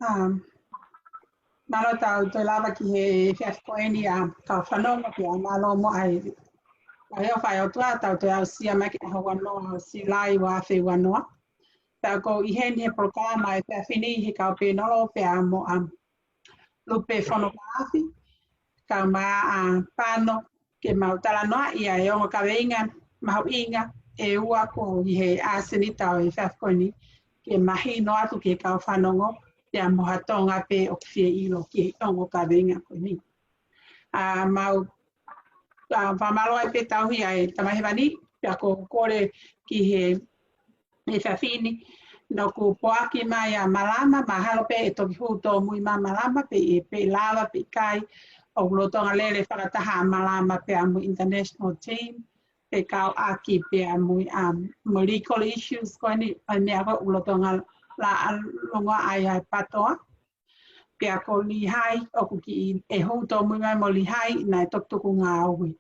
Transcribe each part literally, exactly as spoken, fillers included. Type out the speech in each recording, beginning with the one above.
Um, mālō tau toe lava ki he efiafi ko eni ʻa e kau fanongo pea mālō mo ai. Ai o fai o tua tau toe aʻusia mai ki he ʻaho ua noa ʻo Siulai ua afe ua noa. Pea ʻoku ou ʻi heni he polokalama efiafi ni he kau pēnolo pea mo ʻa Lupe Fonokalafi, kau mai ʻa Pano, ke mau talanoaʻi ʻa e ongo kaveinga mahuʻinga ʻe ua ko ē he ʻasenita ʻo e efiafi ko eni, ke mahino atu ki he kau fanongo, pea mo ha Tonga pē ʻoku fie ʻilo ki he ongo kaveinga ko eni. ʻA, mau, ʻa, fakamālō ai pē tauhi ʻa e Tamai Hēvani, pea ʻoku ou kole ki he efiafi ni, naʻa ku poaki mai ʻa Malama, mahalo pē ʻe toki hū tōmui mai Malama, pe ʻe, pe ʻe lava, pe ʻikai, ʻoku lolotonga lele fakataha ʻa Malama pea mo e international team, pe kau ʻaki pea mo e, um, mo e legal issues ko eni, ʻa e meʻa ko ē ʻoku lolotonga la, a, longoaʻa ai ʻa e PTOA. Pea ko Lihai, ʻoku kiʻi, ʻe hū tōmui mai mo Lihai, naʻe toki tuku ngāue.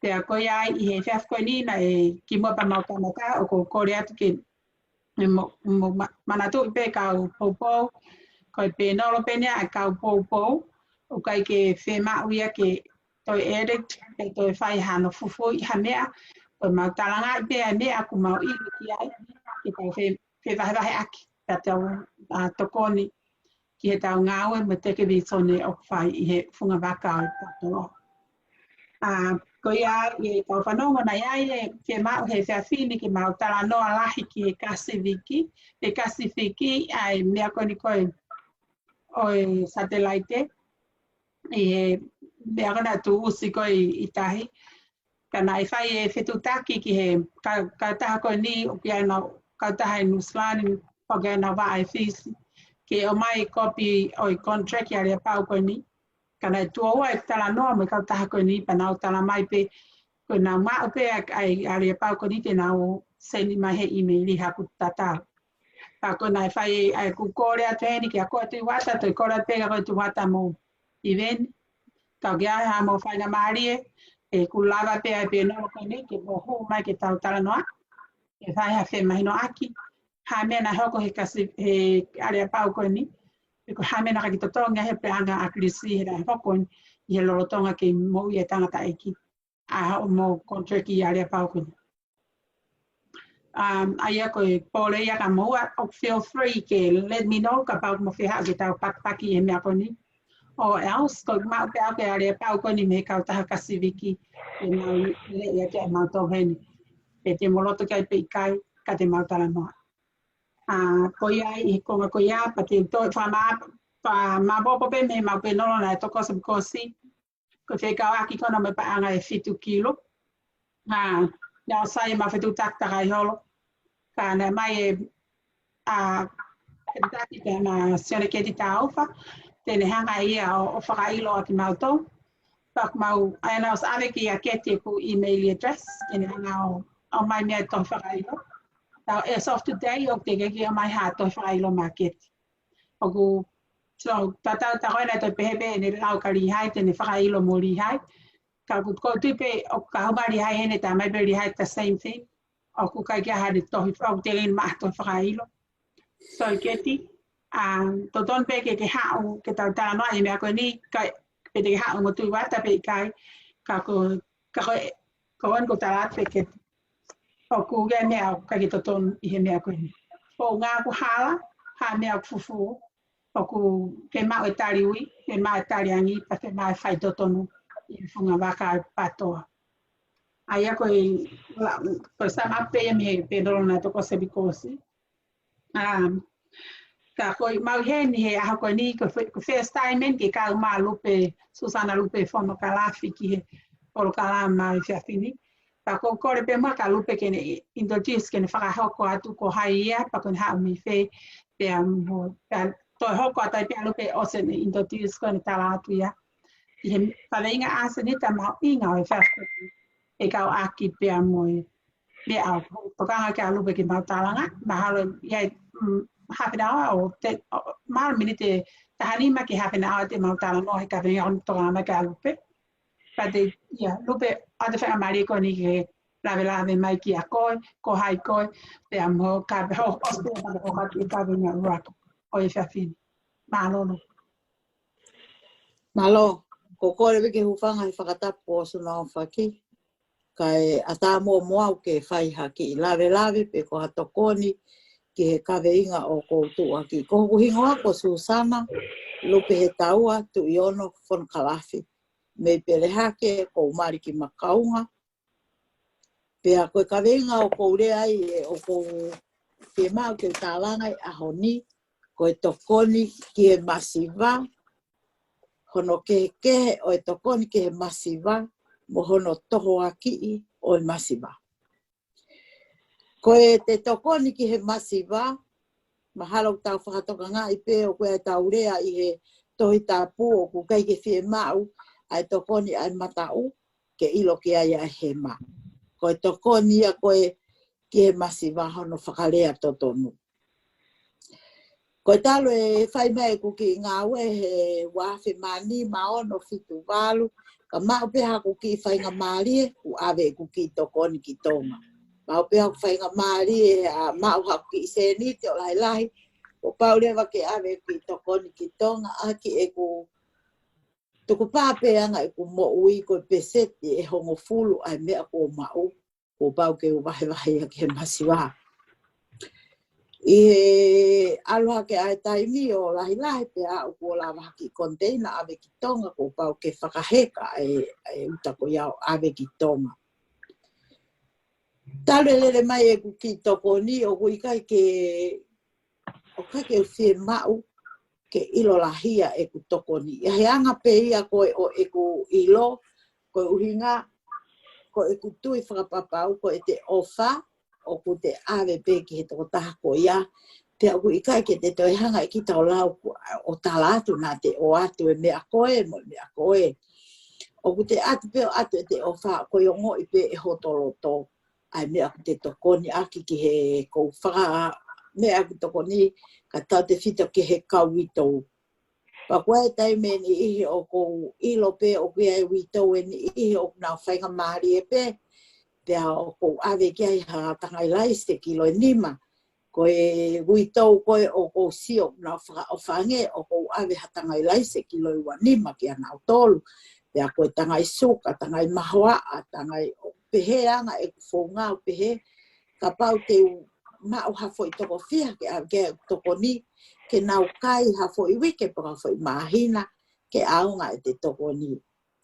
Pea ko ia ai ʻi he efiafi ko eni naʻe kimuʻa pea mau kamata, ʻoku ou kole atu ke, mo, mo ma, manatuʻi pē kau poupou, ko e pēnolo pē eni ʻa e kau poupou, ʻoku ʻikai ke fiemaʻu ia ke toe edit, pe toe fai hano fufuuʻi ha meʻa, ko e mau talanga pē ʻa e meʻa ʻoku mau ʻilo ki ai, ke tau fe, fevahevaheʻaki, pea tau, ʻa, tokoni ki he tau ngāue mo e televīsone ʻoku fai ʻi he funga vaka ʻo e PTOA. ʻA, ko ia ʻi he kau fanongo naʻe ʻi ai e fiemaʻu he efiafi ni ke mau talanoa lahi ki he Kasifiki, he Kasifiki ʻa e meʻa ko eni ko ē ʻo e satelaite, ʻi he meʻa ko ē naʻe tuʻusi ko ē ʻi, ʻi tahi. Ka naʻe fai e fetuʻutaki ki he ka, kautaha ko eni, ʻoku ʻi ai ʻenau kautaha ʻi Nuʻusila ni, ʻoku ʻi ai ʻenau vaʻa ʻi Fisi, ke ʻomai kopi ʻo e contract ʻi aleapau ko eni. Ka naʻe tuʻo ua e talanoa mo e kautaha ko eni pea nau tala mai pē, ko ʻenau maʻu pē ʻa e, ʻa e aleapau ko eni te nau send mai he email ʻi haʻaku tatau. Pea ko ē naʻe fai ʻa e, ʻoku ou kole atu heni kia koe Tuʻivata, toe kole atu pē kia koe Tuʻivata mo ʻIveni. Tau ke ʻai ha mou faingamālie, ʻoku lava pē ʻa e pēnolo ko eni, ke mou hū mai ke tau talanoa, ke fai ha femahinoʻaki, ha meʻa naʻe hoko he Kasi, he aleapau ko eni, pe ko ha meʻa naʻe ʻikai ke totongi he puleʻanga ʻa ʻAkilisi he naʻe hoko eni, ʻi he lolotonga ke moʻui e tangataʻeiki, ʻa hoʻomou contract ʻi aleapau ko eni. Um, ʻa ia ko e pole ia kia moua, ʻoku feel free ke let me know, kapau ʻoku mou fie haʻu ke tau pakipaki he meʻa ko eni. Or else, ko e maʻu pē ʻaʻaku e aleapau ko eni mei he kautaha Kasifiki, ke mau lele ia ke mau tau heni. Pe te mou loto ki ai pe ʻikai, ka te mau talanoa. ʻA, ko ia ʻi he konga ko ia, pea te u toe fakamā, fakamāopoopo pē mei he mau pēnolo naʻe tokosipi kosi, ko e fekauʻaki ko ena mo e paʻanga ʻe fitu kilo. ʻA, naʻe ʻosi ʻi ai ʻemau fetuʻutaki takai holo. Ka naʻe ʻomai e, ʻa, fetuʻutaki pē ʻa Sione Keti Taufa, te ne hanga ia ʻo, ʻo fakaʻilo ʻaki mautolu. Pea ʻoku mau, ʻa ia naʻe ʻosi ʻave kia Keti ʻeku email address, te ne hanga ʻo, ʻomai meʻa e tohi fakaʻilo. Ka as of today, ʻoku teʻeki ke ʻomai ha tohi fakaʻilo maʻa Keti. ʻOku, so, tatau tā ko ena ʻe toe pehē pē ʻene lau kia Lihai, te ne fakaʻilo mo Lihai. Ka ʻoku, ʻoku ou tui pē, ʻoku ka hū mai Lihai heni, tā mai pē Lihai the same thing. ʻOku ʻikai ke ʻi ai haʻane tohi, ʻoku teʻeki maʻu ha tohi fakaʻilo. So, Keti, um, totonu pē ke, ke haʻu, ke tau talanoa ʻi he meʻa ko eni, ka, pe te ke haʻu mo Tuʻivata pe ʻikai, ka ko, ka ko, ko eni ʻoku ou tala atu pē Keti. ʻOku ʻi ai e meʻa ʻoku ʻikai ke totonu ʻi he meʻa ko eni. ʻOku ngā ʻoku hala, ha meʻa ʻoku fufū, ʻoku ke maʻu e tali ui, ke maʻu e tali angi, pea ke maʻu e faitotonu ʻi he funga vaka ʻo e PTOA. ʻA ia ko e, la, ko e sum up pē ia mei he pēnolo naʻe tokosipi kosi. Um, ka ko e mau ʻi heni he ʻaho ko eni, ko e fir-, ko e first time eni ke kau mai ʻa Lupe, Susana Lupe Fonokalafi ki he polokalama ʻo e efiafi ni. Pea ʻoku ou kole pē muʻa kia Lupe ke ne introduce, ke ne fakahoko atu ko hai ia, pea ko ʻene haʻu mei fē, pea mo, pea toe hoko atu ai pē ʻa Lupe ʻosi ʻene introduce ko ʻene tala atu ia. ʻI he kaveinga ʻasenita mahuʻinga ʻo e efiafi ni, ʻe kau ʻaki pea mo e meʻa ʻoku tokanga kia Lupe ke mau talanga, mahalo ʻi ai, mm, half an hour ʻo te, ʻo, mahalo miniti taha nima ki he half an hour te mau talanoa he kaveinga ʻoku tokanga mai kia Lupe. Pea te, ia, Lupe, ʻoatu e faingamālie ko eni ke lavelave mai kia koe, ko hai koe, pea mo ka pe ho, ʻosi pē ʻa e kaveinga ʻuluaki. ʻo e efiafi ni. Mālō. Mālō, ko e kole pē ke u hūfanga he fakatapu ʻo Suna ʻOfaki. Kae ʻatā muʻa au ke fai ha kiʻi lavelave pe ko ha tokoni ki he kaveinga ʻoku ou tuʻu ʻaki. Ko hoku hingoa ko Susana Lupe Hetaua Tuʻiono Fonokalafi. Mei Pelehake, ʻoku ou mali ki Makaunga. Pea ko e kaveinga ʻoku ou lea ai ʻe ʻoku ou fiemaʻu ke u tālanga ʻi he ʻaho ni, ko e tokoni ki he masiva, hono kehekehe ʻo e tokoni ki he masiva, mo hono tohoakiʻi ʻo e masiva. Ko e te tokoni ki he masiva, mahalo ʻoku tau fakatokangaʻi pē ʻoku ʻi ai ʻetau lea ʻi he Tohi Tapu ʻoku ʻikai ke fiemaʻu ʻa e tokoni ʻa e mataʻu ke ʻilo ki ai ʻa e hema. Ko e tokoni ia ko e ki he masiva hono fakalea totonu. Ko e talu e fai mai ʻeku kiʻi ngāue he ua afe mā nima ono fitu valu, ka maʻu pē haku kiʻi faingamālie, kuo ʻave ʻeku kiʻi tokoni ki Tonga. Maʻu pē haku faingamālie, ʻa, maʻu haku kiʻi sēniti ʻo lahilahi, kuo pau leva ke ʻave ʻeku kiʻi tokoni ki Tonga, ʻaki ʻeku tukupā pē ʻa e anga ʻeku moʻui ko e peseti ʻe hongofulu ʻa e meʻa kuo u maʻu, kuo pau ke u vahevahe ia ki he masiva. ʻI he ʻalu hake ʻa e taimi ʻo lahilahi pea ʻoku ou lava hake koniteina ʻave ki Tonga, kuo pau ke fakaheka ʻa e, ʻa e uta ko ia ʻo ʻave ki Tonga. Talu e lele mai ʻeku kiʻi tokoni, ʻoku ʻikai ke, ʻoku ʻikai ke u fiemaʻu ke ʻilo lahi ʻa ʻeku tokoni. ʻI he anga pē ia ko e ʻo ʻeku ʻilo, ko e ʻuhinga, ko ʻeku tui fakapapau, ko e te ʻofa, ʻoku te ʻave pē ki he tokotaha ko ia, pea ʻoku ʻikai ke te toe hanga ʻe kita ʻo lau ku-, ʻo tala atu naʻa te ʻoatu e meʻa ko ē, mo e meʻa ko ē. ʻOku te ʻatu pē ʻo ʻatu ʻete ʻofa, ko e ongoʻi pē ʻe hoto loto ʻa e meʻa ʻoku te tokoni ʻaki ki he kou faka-, meʻa ʻoku tokoni ka tau te fito ki he kau uitou. Pea ko e taimi ʻe niʻihi ʻoku ou ʻilo pē ʻoku ʻi ai e uitou ʻe niʻihi ʻoku nau faingamālie pē, pea ʻoku ou ʻave ki ai ha tangai laisi ʻe kilo ʻe nima. Ko e uitou ko ē ʻoku ou sio ʻoku nau fakaʻofa ange, ʻoku ou ʻave ha tangai laisi ʻe kilo ʻe ua nima kia nautolu. Pea ko e tangai suka, tangai mahoaʻa, tangai ʻo pehē ʻa e anga ʻeku founga ʻo pehē, kapau te u maʻu ha foʻi toko fiha ke ʻave ki ai ʻeku tokoni, ke nau kai ha foʻi uike pe ko ha foʻi māhina, ke ʻaonga ʻete tokoni.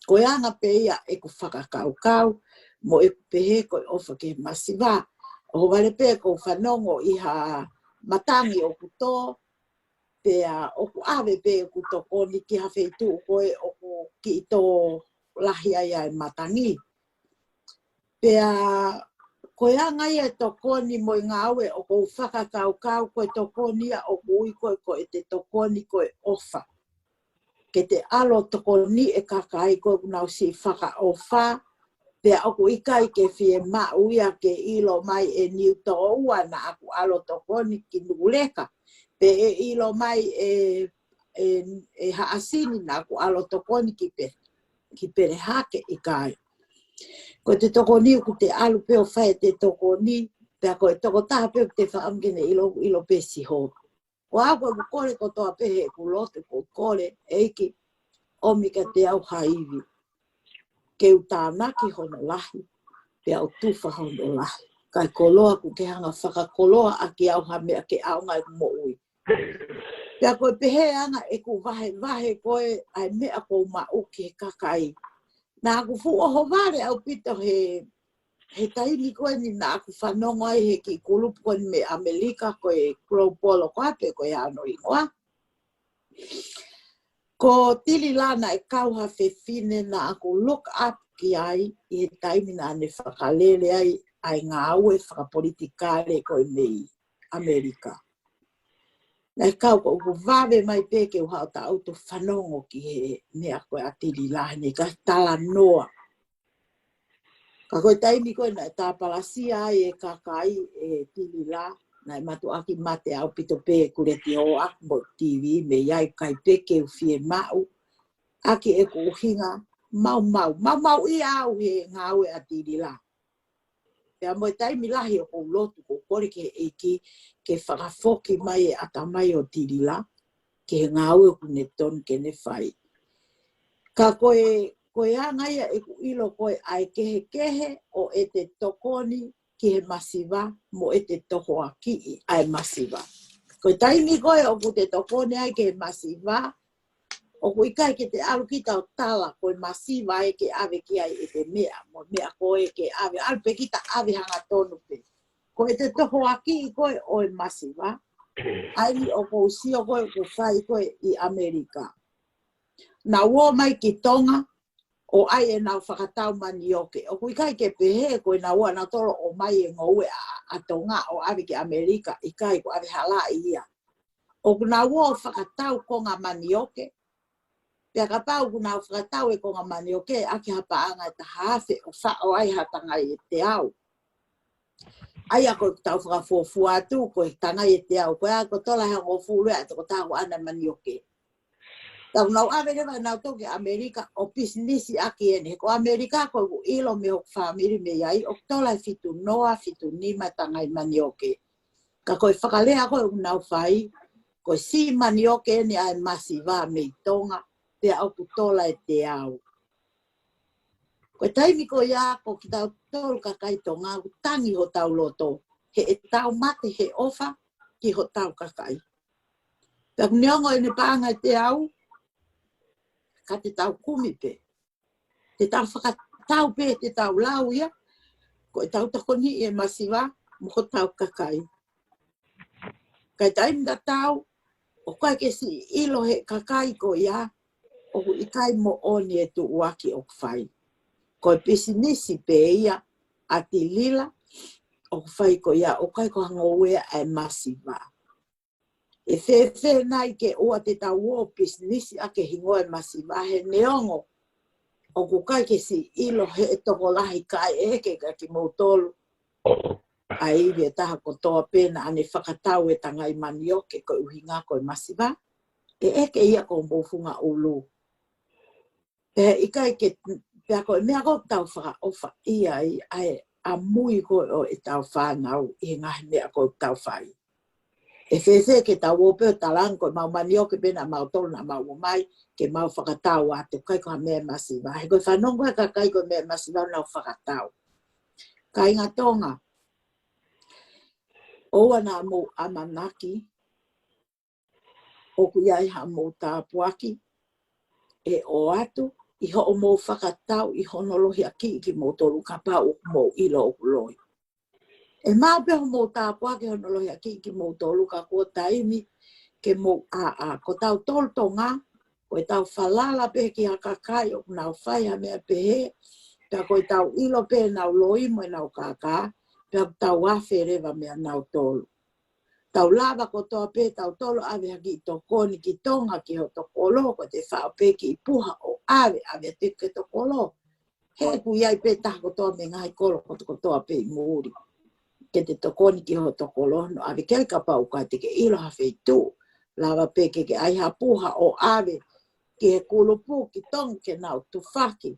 Ko e anga pē ia ʻeku fakakaukau, mo ʻeku pehē ko e ʻofa ki he masiva. ʻOhovale pē ʻoku ou fanongo ʻi ha matangi ʻoku tō, pea ʻoku ʻave pē ʻeku tokoni ki ha feituʻu ko ē ʻoku kiʻi tō lahi ai ʻa e matangi. Pea ko e anga ia e tokoni mo e ngāue ʻoku ou fakakaukau ko e tokoni ia ʻoku ui ko ē ko ʻete tokoni ko e ʻofa. Ke te ʻalu ʻo tokoniʻi e kakai ko ē ʻoku nau siʻi fakaʻofa, pea ʻoku ʻikai ke fiemaʻu ia ke ʻilo mai ʻe Niutōua naʻa ku ʻalu ʻo tokoni ki Nukuleka, pe ʻe ʻilo mai ʻe, ʻe, ʻe Haʻasini naʻa ku ʻalu ʻo tokoni ki Pe-, ki Pelehake, ʻikai. Ko ʻete tokoni ʻoku te ʻalu pē ʻo fai ʻete tokoni, pea ko e tokotaha pē ʻoku te fakaʻamu ke ne ʻilo, ʻilo pē Sihova. Ko au ko ʻeku kole kotoa pē heʻeku lotu ʻoku ou kole, ʻEiki, ʻomi kiate au ha ivi ke u tānaki hono lahi, pea u tufa hono lahi. Kae koloa kuo ke hanga fakakoloa ʻaki au ha meʻa ke ʻaonga ʻeku moʻui. Pea ko e pehē ʻa e anga ʻeku vahevahe ko ē ʻa e meʻa ʻoku ou maʻu ki he kakai. Naʻa ku fuʻu ʻohovale ʻaupito he, he taimi ko eni naʻa ku fanongo ai he kiʻi kulupu ko eni mei ʻAmelika ko e Global ʻoku ʻape ko e ʻano hingoa. Ko Tilila naʻe kau ha fefine naʻa ku look up ki ai ʻi he taimi naʻa ne fakalele ai ʻa e ngāue fakapolitikale ko ē mei ʻAmelika. Naʻe kau ko ʻeku vave mai pē ke u haʻu ʻo taʻutu fanongo ki he meʻa ko ē ʻa Tilila, ne ka talanoa. Ka ko e taimi ko ē naʻe tāpalasia ai e kakai ʻe Tilila, naʻe mātuʻaki mate ʻaupito pē ʻeku letiō ʻaku mo e TV, mei ai ʻikai pē ke u fiemaʻu ʻaki ʻeku ʻuhinga maumau. Maumauʻia au he ngāue ʻa Tilila. Pea mo e taimi lahi ʻoku ou lotu ʻoku ou kole ki he ʻEiki ke fakafoki mai e ʻatamai ʻo Tilila ki he ngāue ʻoku ne tonu ke ne fai. Ka ko e, ko e anga ia ʻeku ʻilo ko e ʻai kehekehe ʻo ʻete tokoni ki he masiva mo ʻete tohoakiʻi ʻa e masiva. Ko e taimi ko ē ʻoku te tokoni ai ki he masiva, ʻoku ʻikai ke te ʻalu kita ʻo tala ko e masiva ē ke ʻave ki ai ʻete meʻa, mo e meʻa ko ē ke ʻave, ʻalu pē kita ʻave hangatonu pē. Ko ʻete tohoakiʻi ko ē ʻo e masiva, ʻa eni ʻoku ou sio ko ē ʻoku fai ko ē ʻi ʻAmelika. Naʻa nau ō mai ki Tonga, ʻo ʻai ʻenau fakatau manioke. ʻOku ʻikai ke pehē ko ʻenau ō ʻanautolu ʻo ʻomai e ngoue ʻa, ʻa Tonga ʻo ʻave ki ʻAmelika, ʻikai, ko e ʻave halaʻi ia. ʻOku nau ō ʻo fakatau konga manioke. Pea kapau ʻoku nau fakatau e konga manioke ʻaki ha paʻanga ʻe taha afe ʻo faʻo ai ha tangai ʻe teau. ʻA ia ko ʻetau fakafuofua atu, ko e tangai ʻe teau, ko ia ko e tola ʻe hongofulu ʻa e tokotaha ʻoku ʻaʻana manioke. Tau nau ʻave leva ʻanautolu ki ʻAmelika ʻo pisinisi ʻaki eni. He ko ʻAmelika ko ʻeku ʻilo mei hoku fāmili mei ai, ʻoku tola ʻe fitu noa, fitu nima tangai manioke. Ka ko e fakalea ko ē ʻoku nau fai, ko e sī manioke eni ʻa e masiva mei Tonga, pea ʻoku tola ʻe teau. Ko e taimi ko ia, ko kitautolu kakai Tonga, ʻoku tangi hotau loto, he ʻe tau mate he ʻofa ki hotau kakai. Pea ʻoku neongo ʻene paʻanga ʻe teau, ka te tau kumi pē. Te tau fakatau pē, te tau lau ia, ko ʻetau tokoniʻi e masiva mo hotau kakai. Ka ʻi he taimi tatau, ʻoku ʻikai ke siʻi ʻilo he kakai ko ia, ʻoku ʻikai moʻoni e tuʻuaki ʻoku fai. Ko e pisinisi pē ia ʻa Tilila, ʻoku fai ko ia, ʻoku ʻikai ko ha ngoue ʻa e masiva. ʻE fēfē nai ke ʻoua te tau ō pisinisi ʻaki e hingoa e masiva he neongo ʻoku ʻikai ke siʻi ʻilo he ʻe tokolahi kae ʻeke kia kimoutolu ʻa e ivi ʻe taha kotoa pē naʻa ne fakatau e tangai manioke ko e ʻuhinga ko e masiva. ʻE ʻeke ia ko mou funga ʻulu. Pea ʻikai ke, pea ko e meʻa ko ē ʻoku tau fakaʻofaʻia ai, ʻa e ʻamui ko ē ʻo ʻetau fānau ʻi he ngaahi meʻa ko ē ʻoku tau fai. ʻE fēfē ke tau ō pē ʻo talaange ko e mau manioke pē naʻa mautolu naʻa mau ō mai, ke mau fakatau atu, ʻikai ko ha meʻa masiva. He ko e fanongo e kakai ko e meʻa masiva ʻoku nau fakatau. Kāinga Tonga, ʻoua naʻa mou ʻamanaki ʻoku ʻi ai haʻamou tāpuaki ʻe ʻoatu ʻi hoʻomou fakatau ʻi hono lohiakiʻi kimoutolu kapau ʻoku mou ʻilo ʻoku loi. ʻE maʻu pē hoʻomou tāpuaki hono lohiakiʻi kimoutolu ka kuo taimi ke mou ʻāʻā. Ko tautolu Tonga, ko ʻetau falala pē ki ha kakai ʻoku nau fai ha meʻa pehē, pea ko ʻetau ʻilo pē ʻenau loi mo ʻenau kākā, pea ʻoku tau afe leva meiate nautolu. Tau lava kotoa pē tautolu ʻave ha kiʻi tokoni ki Tonga ki hoto kolo, ko ʻete faʻo pē kiʻi puha ʻo ʻave, ʻave atu ki hoto kolo. He ʻoku ʻi ai pē taha kotoa mei he ngaahi kolo kotokotoa pē ʻi muli ke te tokoni ki hoto kolo, hono ʻave ki ai kapau ʻoku ʻikai te ke ʻilo ha feituʻu. Lava pē ke ke ʻai ha puha ʻo ʻave ki he kulupu ki Tonga ke nau tufaki.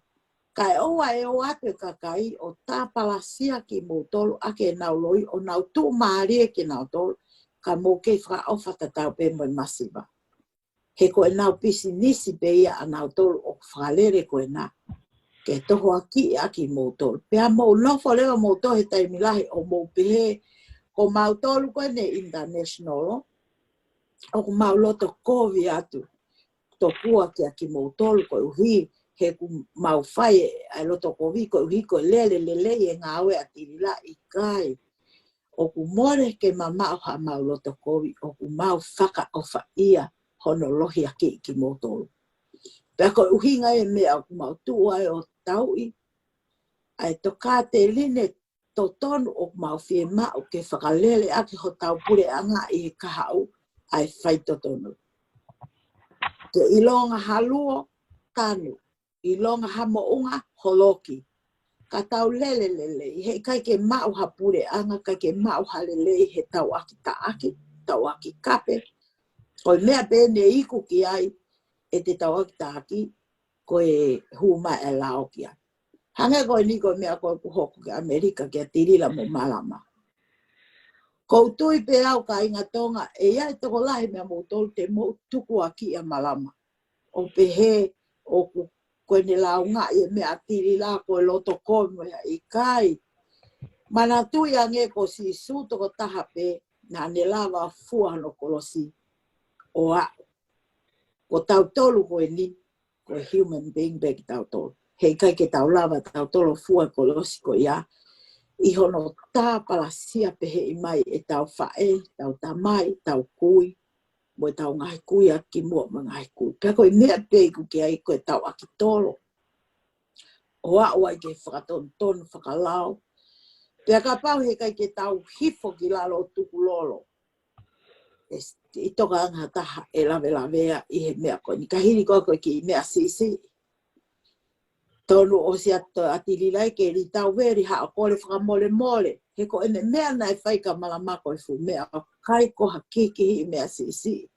Kae ʻoua ʻe ō atu e kakai ʻo tāpalasia kimoutolu ʻaki ʻenau loi ʻo nau tuʻumālie kinautolu, ka mou kei fakaʻofa tatau pē mo e masiva. He ko ʻenau pisinisi pē ia ʻanautolu ʻoku fakalele ko ena ke tohoakiʻi ʻa kimoutolu. Pea mou nofo leva moutolu he taimi lahi ʻo mou pehē ko mautolu ko eni international, ʻoku mau loto kovi atu tokua kia kimoutolu koeʻuhi he ʻoku mau fai ʻa e loto kovi koeʻuhi ko e lele lelei e ngāue ʻa Tilila. ʻIkai, ʻoku mole ke mamaʻo haʻamau loto kovi, ʻoku mau fakaʻofaʻia hono lohiakiʻi kimoutolu. Pea ko e ʻuhinga e meʻa ʻoku mau tuʻu ai ʻo tauʻi ʻa e tokāteline totonu ʻoku mau fiemaʻu ke fakalele ʻaki hotau puleʻanga ʻi he kahaʻu ʻa e faitotonu. Ke ʻilonga ha luo, tanu, ʻilonga ha moʻunga, holoki. Ka tau lele lelei, he ʻikai ke maʻu ha puleʻanga, ʻikai ke maʻu ha lelei he tauʻaki taʻaki, tauʻaki kape. Ko e meʻa pē ʻe iku ki ai ʻete tauʻaki taʻaki, ko e hū mai e lao ki ai. Hangē ko eni ko e meʻa ko ē ʻoku hoko ki ʻAmelika kia Tilila mo Malama. Ko u tui pē au, kāinga Tonga, ʻe ʻi ai e tokolahi meia moutolu te mou tukuakiʻi ʻa Malama ʻo pehē ʻoku, ko ʻene laungaʻi e meʻa ʻa Tilila ko e loto kovi mo ia. ʻIkai. Manatuʻi ange ko Sīsū tokotaha pē naʻa ne lava ʻo fua hono kolosi ʻo aʻu. Ko tautolu ko eni, ko e human being pē kitautolu. Heʻikai ke tau lava tautolu ʻo fua e kolosi ko ia ʻi hono tāpalasia pehē mai ʻetau faʻē, tau tamai, tau kui, mo ʻetau ngaahi kui ʻaki muʻa mo e ngaahi kui. Pea ko e meʻa pē ʻoku ke ʻi ai ko e tau ʻakitolo ʻo aʻu ai ki he fakatonutonu fakalao. Pea kapau heʻikai ke tau hifo ki lalo ʻo tukulolo, ʻe s-, ʻe ʻi ai ha taha ʻe lavelavea ʻi he meʻa ko eni. Ka hili ko ē ko e kiʻi meʻa siʻisiʻi, tonu ʻosi atu ʻa Tilila ia ke lī tauveli, haʻu ʻo kole fakamolemole. He ko ʻene meʻa naʻe fai kia Malama ko e fuʻu meʻa, ʻikai ko ha kihikihiʻi meʻa siʻisiʻi.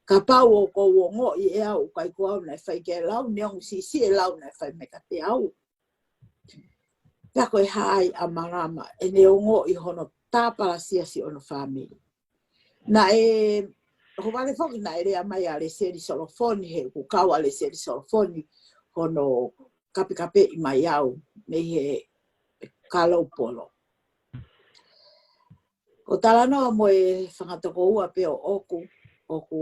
Kapau ʻoku ou ongoʻi ʻe au ʻoku ʻikai ko au naʻe fai ki ai e lau, neongo siʻisiʻi e lau naʻe fai mai kiate au. Pea ko e hā ai ʻa Malama, ʻene ongoʻi hono tāpalasia siʻono fāmili. Naʻe, ʻohovale foki naʻe lea mai ʻa Lesieli Solofoni, he ʻoku kau ʻa Lesieli Solofoni hono kapekapeʻi mai au mei he Kalaupolo. ʻO talanoa mo e fanga tokoua pē ʻoʻoku, ʻoku,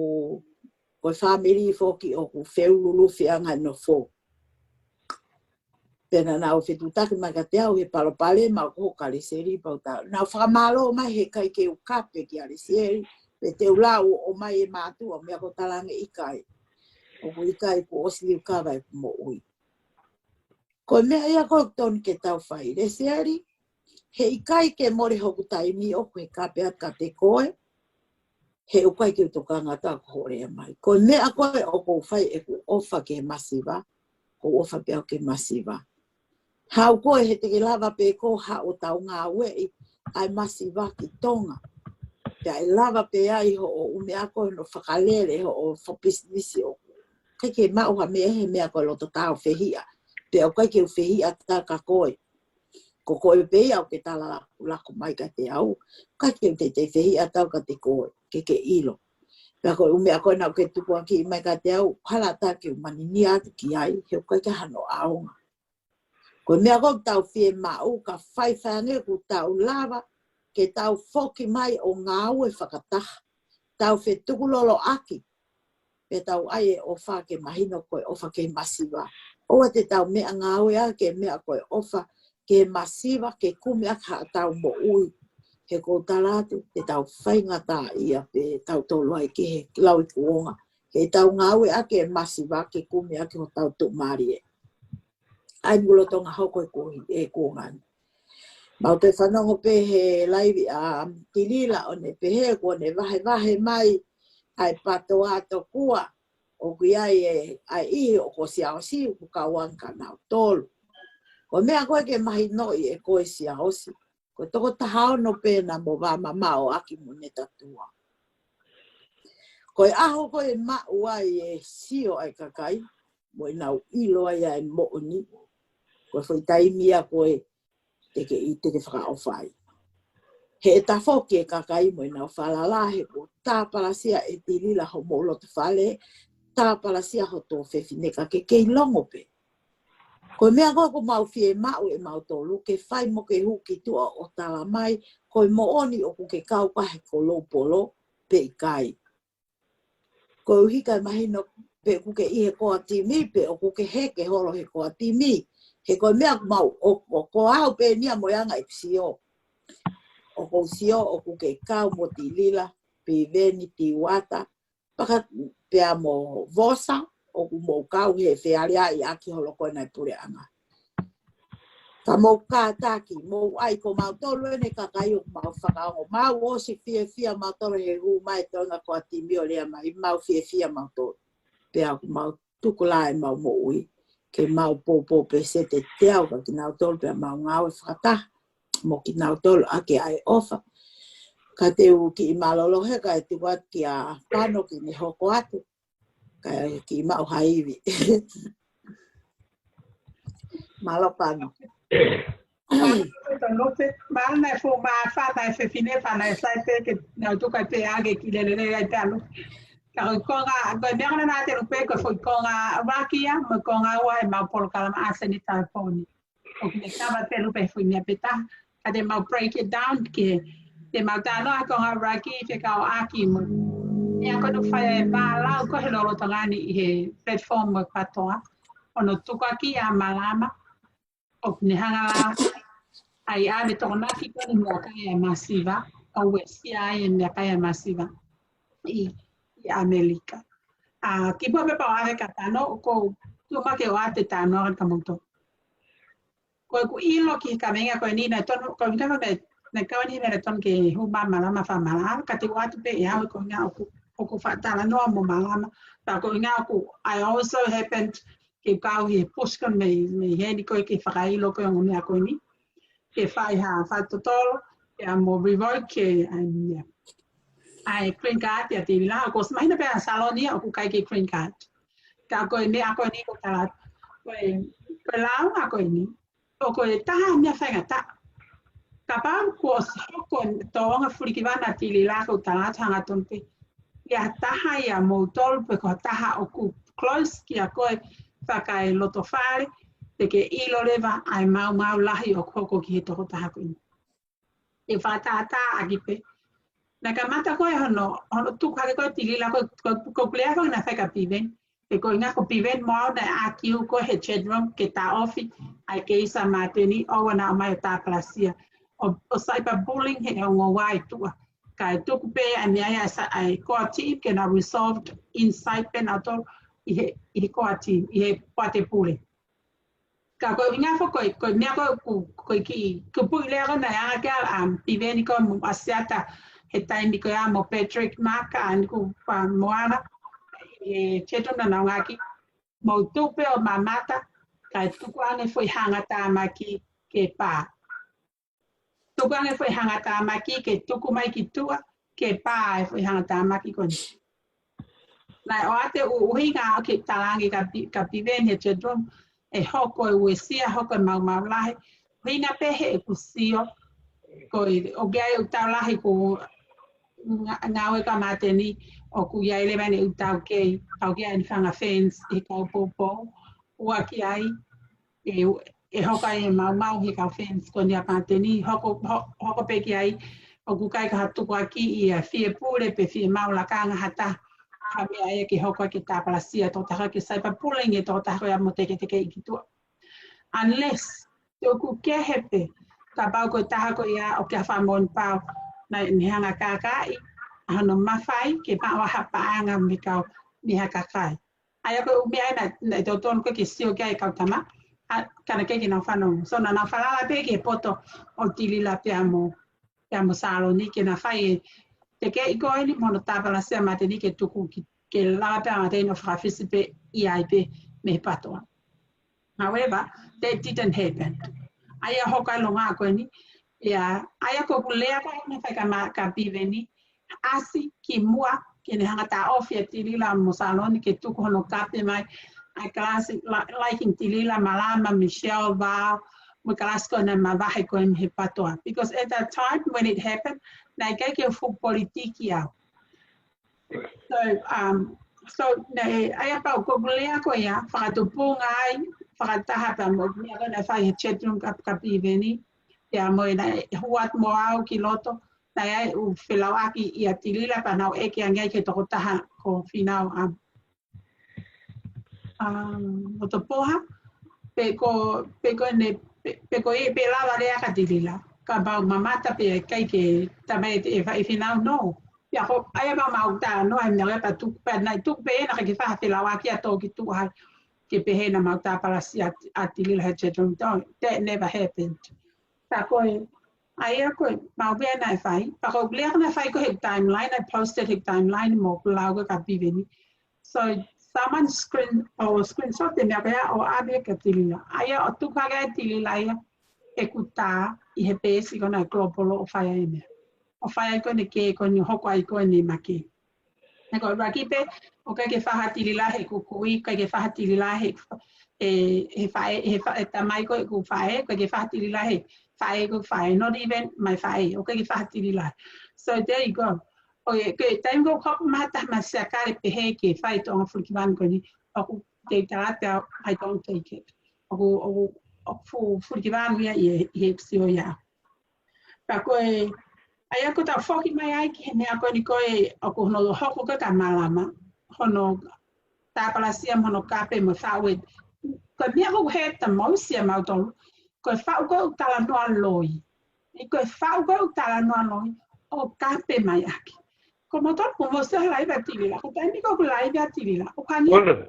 ko e fāmili foki ʻoku feululufi ʻa e ngaahi nofo. Pea naʻa nau fetuʻutaki mai kiate au he palopalema ʻoku hoko kia Lesieli, pea u tala, naʻa nau fakamālō mai heʻikai ke u kape kia Lesieli, pe te u lau ʻo ʻomai e mātuʻa, meʻa ko e talaange ʻikai. ʻOku ʻikai, kuo ʻosi liliu kava ʻeku moʻui. Ko e meʻa ia ʻoku totonu ke tau fai, Lesieli, heʻikai ke mole hoku taimi ʻoku ke kape atu kiate koe, he ʻoku ʻikai ke u tokanga atu ki hoʻo lea mai. Ko e meʻa ko ē ʻoku ou fai ʻeku ʻofa ki he masiva, ʻoku ou ʻofa pē au ki he masiva. Haʻu koe he te ke lava pē koe ʻo haʻu ʻo tau ngāueʻi ʻa e masiva ki Tonga. Pea ʻe lava pē ai hoʻo ʻū meʻa ko ē hono fakalele hoʻo fakapisinisi ʻoku ʻikai ke maʻu ha meʻa he meʻa ko e loto tāufehiʻa. Pea ʻoku ʻikai ke u fehiʻa atu kia koe. Ko koe pē ia ʻoku ke tala laku, laku mai kiate au. ʻIkai ke u teitei fehiʻa atu au kiate koe, ke ke ʻilo. Pea ko e ʻū meʻa ko ē naʻa ke tukuakiʻi mai kiate au, hala atu ke u maninia atu ki ai, he ʻoku ʻikai ke hano ʻaonga. Ko e meʻa ko ē ʻoku tau fiemaʻu, ka faifai ange ʻoku tau lava ke tau foki mai ʻo ngāue fakataha. Tau fetukuloloʻaki, pea tau ʻai e ʻofa ke mahino ko e ʻofa ki he masiva. ʻOua te tau meʻangāueʻaki e meʻa ko e ʻofa ki he masiva ke kumi ʻaki haʻatau moʻui. He ʻoku ou tala atu, te tau faingataʻaʻia pē tautolu ai ki he lauikuonga. He tau ngāueʻaki e masiva ke kumi ʻaki hotau tuʻumālie. ʻA ia ʻoku lolotonga hoko e kuohi, e kuonga ni. Mau toe fanongo pē he laivi ʻa Tilila ʻo ne pehē kuo ne vahevahe mai ʻa e PTOA tokua ʻoku ʻi ai e, ʻa e ʻihi ʻoku ʻosi ʻaosi ʻoku kau ange kia nautolu. Ko e meʻa ko ē ke mahinoʻi ʻe koe Siaosi, ko e tokotaha ono pē naʻa mo vā mamaʻo ʻaki mo Netatua. Ko e ʻaho ko ē maʻu ai e sio ʻa e kakai, mo ʻenau ʻilo ai ʻa e moʻoni, ko e foʻi taimi ia ko ē te ke ʻi, te ke fakaʻofa ai. He ʻe tafoki e kakai mo ʻenau falala, he kuo tāpalasia ʻe Tilila homou loto fale, tāpalasia ho tuofefine ka ke kei longo pē. Ko e meʻa ko ē ʻoku mau fiemaʻu ʻe mautolu, ke fai mo ke hū ki tuʻa ʻo tala mai, ko e moʻoni ʻoku ke kau ki he Kalaupolo pe ʻikai. Koeʻuhi ʻikai mahino pe ʻoku ke ʻi he koa timi, pe ʻoku ke heke holo he koa timi. He ko e meʻa ʻoku mau, ʻo, ʻo, ko au pē eni ia mo e anga ʻeku sio. ʻOku ou sio ʻoku ke kau mo Tilila, Piveni, Tiuata, paka pea mo Vosa, ʻoku mou kau he fealeaʻi ʻaki holo ko ē ʻa e puleʻanga. Ka mou kātaki, mou ʻai ko mautolu eni kakai ʻoku mau fakaongo, mau ʻosi fiefia mautolu he hū mai toenga koa timi ʻo lea mai, mau fiefia mautolu. Pea ʻoku mau tukulā ʻemau moʻui, ke mau poupou pē sete teau kia kinautolu pea mau ngāue fakataha mo kinautolu ʻaki ʻa e ʻofa. Ka te u kiʻi mālōlō he kae tuku atu kia Pano ke ne hoko atu. Kae kiʻi maʻu ha ivi. Mālō Pano. Lupe, mālō naʻe fuʻu māfana e fefine, fana e sai pē ke nau tuku ai pē ake ki lelelele ai pē ʻa Lupe. Ka ko e konga, ko e meʻa ko ē naʻe ʻoatu ʻe Lupe, ko e foʻi konga ʻuluaki ia, mo e konga ua ʻemau polokalama ʻa Senita Poni. ʻOku ne kava pē Lupe foʻi meʻa pē taha, ka te mau break it down ke, te mau talanoa konga ʻuluaki, fekauʻaki mo e meʻa ko ē naʻe fai ʻe Vālau ko ē he lolotonga ni ʻi he platform mo e PTOA, ʻo ne tukuakiʻi ʻa Malama, ʻoku ne hanga lā ai ʻave Tokonaki ko eni meʻakai ʻa Masiva, ʻo uesia ai e meʻakai ʻa Masiva ʻi, ʻi ʻAmelika. ʻA, kimuʻa pē pea u ʻave ki he talanoa, ko e tuʻu mai ke u ʻoatu e talanoa kia moutolu. Ko ʻeku ʻilo ki he kaveinga ko eni, naʻe tonu, ko e ʻuhinga ko e meʻa, naʻe kau eni he meʻa naʻe tonu ke hū mai ʻa Malama fakamālō, ka te u ʻoatu pē ʻe au ko e ʻuhinga ʻoku, ʻoku ou faʻa talanoa mo Malama, pea ko e ʻuhinga ʻoku, I also happened ke kau he push ko ē mei, mei heni ko ē ke fakaʻilo ko ē ongo meʻa ko eni. Ke fai ha fakatotolo, pea mo revoke ke, um, yeah. ʻA e green card ia Tilila, ʻoku ʻosi mahino pē ʻa Saloni ia ʻoku ʻikai ke green card. Ka ko e meʻa ko eni ʻoku ou tala atu. Ko e, ko e lāunga ko eni, ʻoku ʻi ai e taha meʻa faingataʻa. Kapau kuo ʻosi hoko e tōʻonga fulikivanu ʻa Tilila ʻoku ou tala atu hangatonu pē. ʻI ai ha taha ʻia moutolu pe ko ha taha ʻoku close kia koe fakaelotofale, te ke ʻilo leva ʻa e maumau lahi ʻoku hoko ki he tokotaha ko eni. ʻE fakatātā ʻaki pē. Naʻe kamata ko ē hono, hono tuku hake ko ē Tilila ko, ko, ko e lea ko ē naʻe fai kia Piveni. He ko e ʻuhinga ko Piveni mo au naʻe ʻākiu ko ē he chat room ke taʻofi ʻa e keisi ʻa Māteni, ʻoua naʻa ʻomai ʻo tāpalasia. ʻO, ʻo cyberbullying he ongo ua ʻi tuʻa. Kae tuku pē ʻa e meʻa ia ʻa e sa-, ʻa e core team ke na resolved inside pē nautolu ʻi he, ʻi he core team, ʻi he poate pule. Ka ko e ʻuhinga foki ko e, ko e meʻa ko ē ʻoku, ko e kiʻi, kupuʻi lea ko ē naʻe ʻange ki ai ʻa, um, Piveni ko ē mo ʻAsiata he taimi ko ia mo Patrick Maka, ʻa eni ko ē pea mo Moana, he chat room naʻa nau ngāueʻaki, mou tuku pē ʻo mamata, kae tukuange foʻi hangatāmaki ke pā. Tukuange foʻi hangatāmaki ke tuku mai ki tuʻa, ke pā e foʻi hangatāmaki ko eni. Naʻe ʻoatu e ʻuhinga ʻoku ou talaange kia Pi-, kia Piveni he chat room, ʻe hoko e uesia, hoko e maumau lahi. ʻUhinga pē he ʻeku sio, ko e, ʻoku ʻi ai e ʻū tau lahi ko e ngā-, ngāue kia Māteni, ʻoku ʻi ai leva ʻene ʻū taukei, ʻoku ʻi ai ʻene fanga fence he kau poupou, ʻoku ʻi ai, ʻe, ʻe hoko ai e maumau he kau fence ko eni ʻa Māteni, hoko, ho-, hoko pē ki ai, ʻoku ʻikai ko ha tukuakiʻi ʻa e fie pule pe fie maʻu lakanga ha taha, ha meʻa ia ke hoko ai ke tāpalasia e tokotaha ke cyberbullying e tokotaha ko ia mo teketekeʻi ki tuʻa. Unless, ʻoku kehe pē, kapau ko e taha ko ia ʻoku ʻikai fakamoʻoni pau, naʻa ne hanga ʻo kākaaʻi, ʻa hono mafai ke maʻu ha paʻanga mei he kau, mei ha kakai. ʻA ia ko e ʻū meʻa ia naʻe, naʻe totonu ko ē ke sio ki ai e kau tama, ʻa, ka naʻe ʻikai ke nau fanongo. So naʻa nau falala pē ki he poto ʻo Tilila pea mo, pea mo Saloni ke na fai e tekeʻi ko eni mo hono tāpalasia ʻa Māteni ke tuku ki, ke lava pē ʻa Māteni ʻo fakafisi pē ia ai pē mei he PTOA. However, that didn't happen. ʻA ia hoko ai e longaʻa ko eni, ia, ʻa ia ko ʻeku lea ko ē naʻe fai kia Ma-, kia Piveni, ʻasi kimuʻa ke ne hanga ʻo taʻofi ʻa Tilila mo Saloni ke tuku hono kape mai ʻa e kalasi, la-, like Tilila, Malama, Michelle, Val, mo e kalasi ko ē naʻe mavahe ko ē mei he PTOA. Because at that time when it happened, naʻe ʻikai ke u fuʻu politiki au. So, um, so, naʻe, ʻa ia pau ko ʻeku lea ko ia, fakatupunga ai, fakataha pea mo e meʻa ko ē naʻe fai he chat room kia, kia Piveni, pea mo e naʻe hū atu mo au ki loto, naʻe ʻi ai e ʻū felauʻaki ʻia Tilila pea nau ʻeke ange ai ki he tokotaha ko Fīnau, um, um, Motopoha, pe ko, pe ko ʻene, pe, pe ko e, pe lava lea kia Tilila, kapau mamata pe ʻikai ke tamai e, e fai Fīnau, no. Pea ko, ʻa ia pea mau talanoa he meʻa pea tuku, pea naʻe tuku pē ʻena ke fai ha felauʻaki ʻo tō ki tuʻa ai, ke pehē naʻa mau tāpalasia ʻa, ʻa Tilila he chat room, that never happened. Pea ko e, ʻa ia ko e, mau pē naʻe fai, pea ko e lea naʻe fai ko ē he timeline, I posted he timeline mo ʻeku lau ko ē kia Piveni. So, someone screen, or screenshot e meʻa ko ia ʻo ʻave kia Tilila. ʻA ia ʻo tuku hake ai Tilila ia ʻeku tā ʻi he peesi ko ena Global ʻo fai ai e meʻa. ʻO fai ai ko eni ke ko eni hoko ai ko eni make. He ko e ʻuluaki pē, ʻoku ʻikai ke fai ha Tilila he ʻeku kui, ʻikai ke fai ha Tilila he ʻeku ʻe he faʻē, he faʻē, tamai ko ē ʻoku faʻē, ʻoku ʻikai ke fai ha tili lahi he faʻē ko ē ʻoku faʻē, not even my faʻē, ʻoku ʻikai ke fai ha tili lahi. So there you go. ʻO e, ko e taimi ko ē ʻoku hoko mai ha taha mei Siakale pehē ke fai e tōʻonga fulikivanu ko eni, ʻoku te tala atu, I don't take it. ʻOku, ʻoku, ʻoku fu-, fulikivanu ia ʻi he, ʻi he ʻEpisi ʻo ia. Pea ko e, ʻa ia ko ʻetau foki mai ai ki he meʻa ko eni ko ē ʻoku hono hoko ko ē kia Malama, hono tāpalasia mo hono kape mo e faʻu ē. Ko e meʻa ʻoku hē ta mausia mautolu, ko e faʻu ko ē ʻoku talanoa loi. ʻI ko e faʻu ko ē ʻoku talanoa loi, ʻo kape mai ʻaki. Ko moutolu kuo mou sio he laivi ʻa Tilila, ko e taimi ko ē ʻoku laivi ʻa Tilila, ʻoku hangē.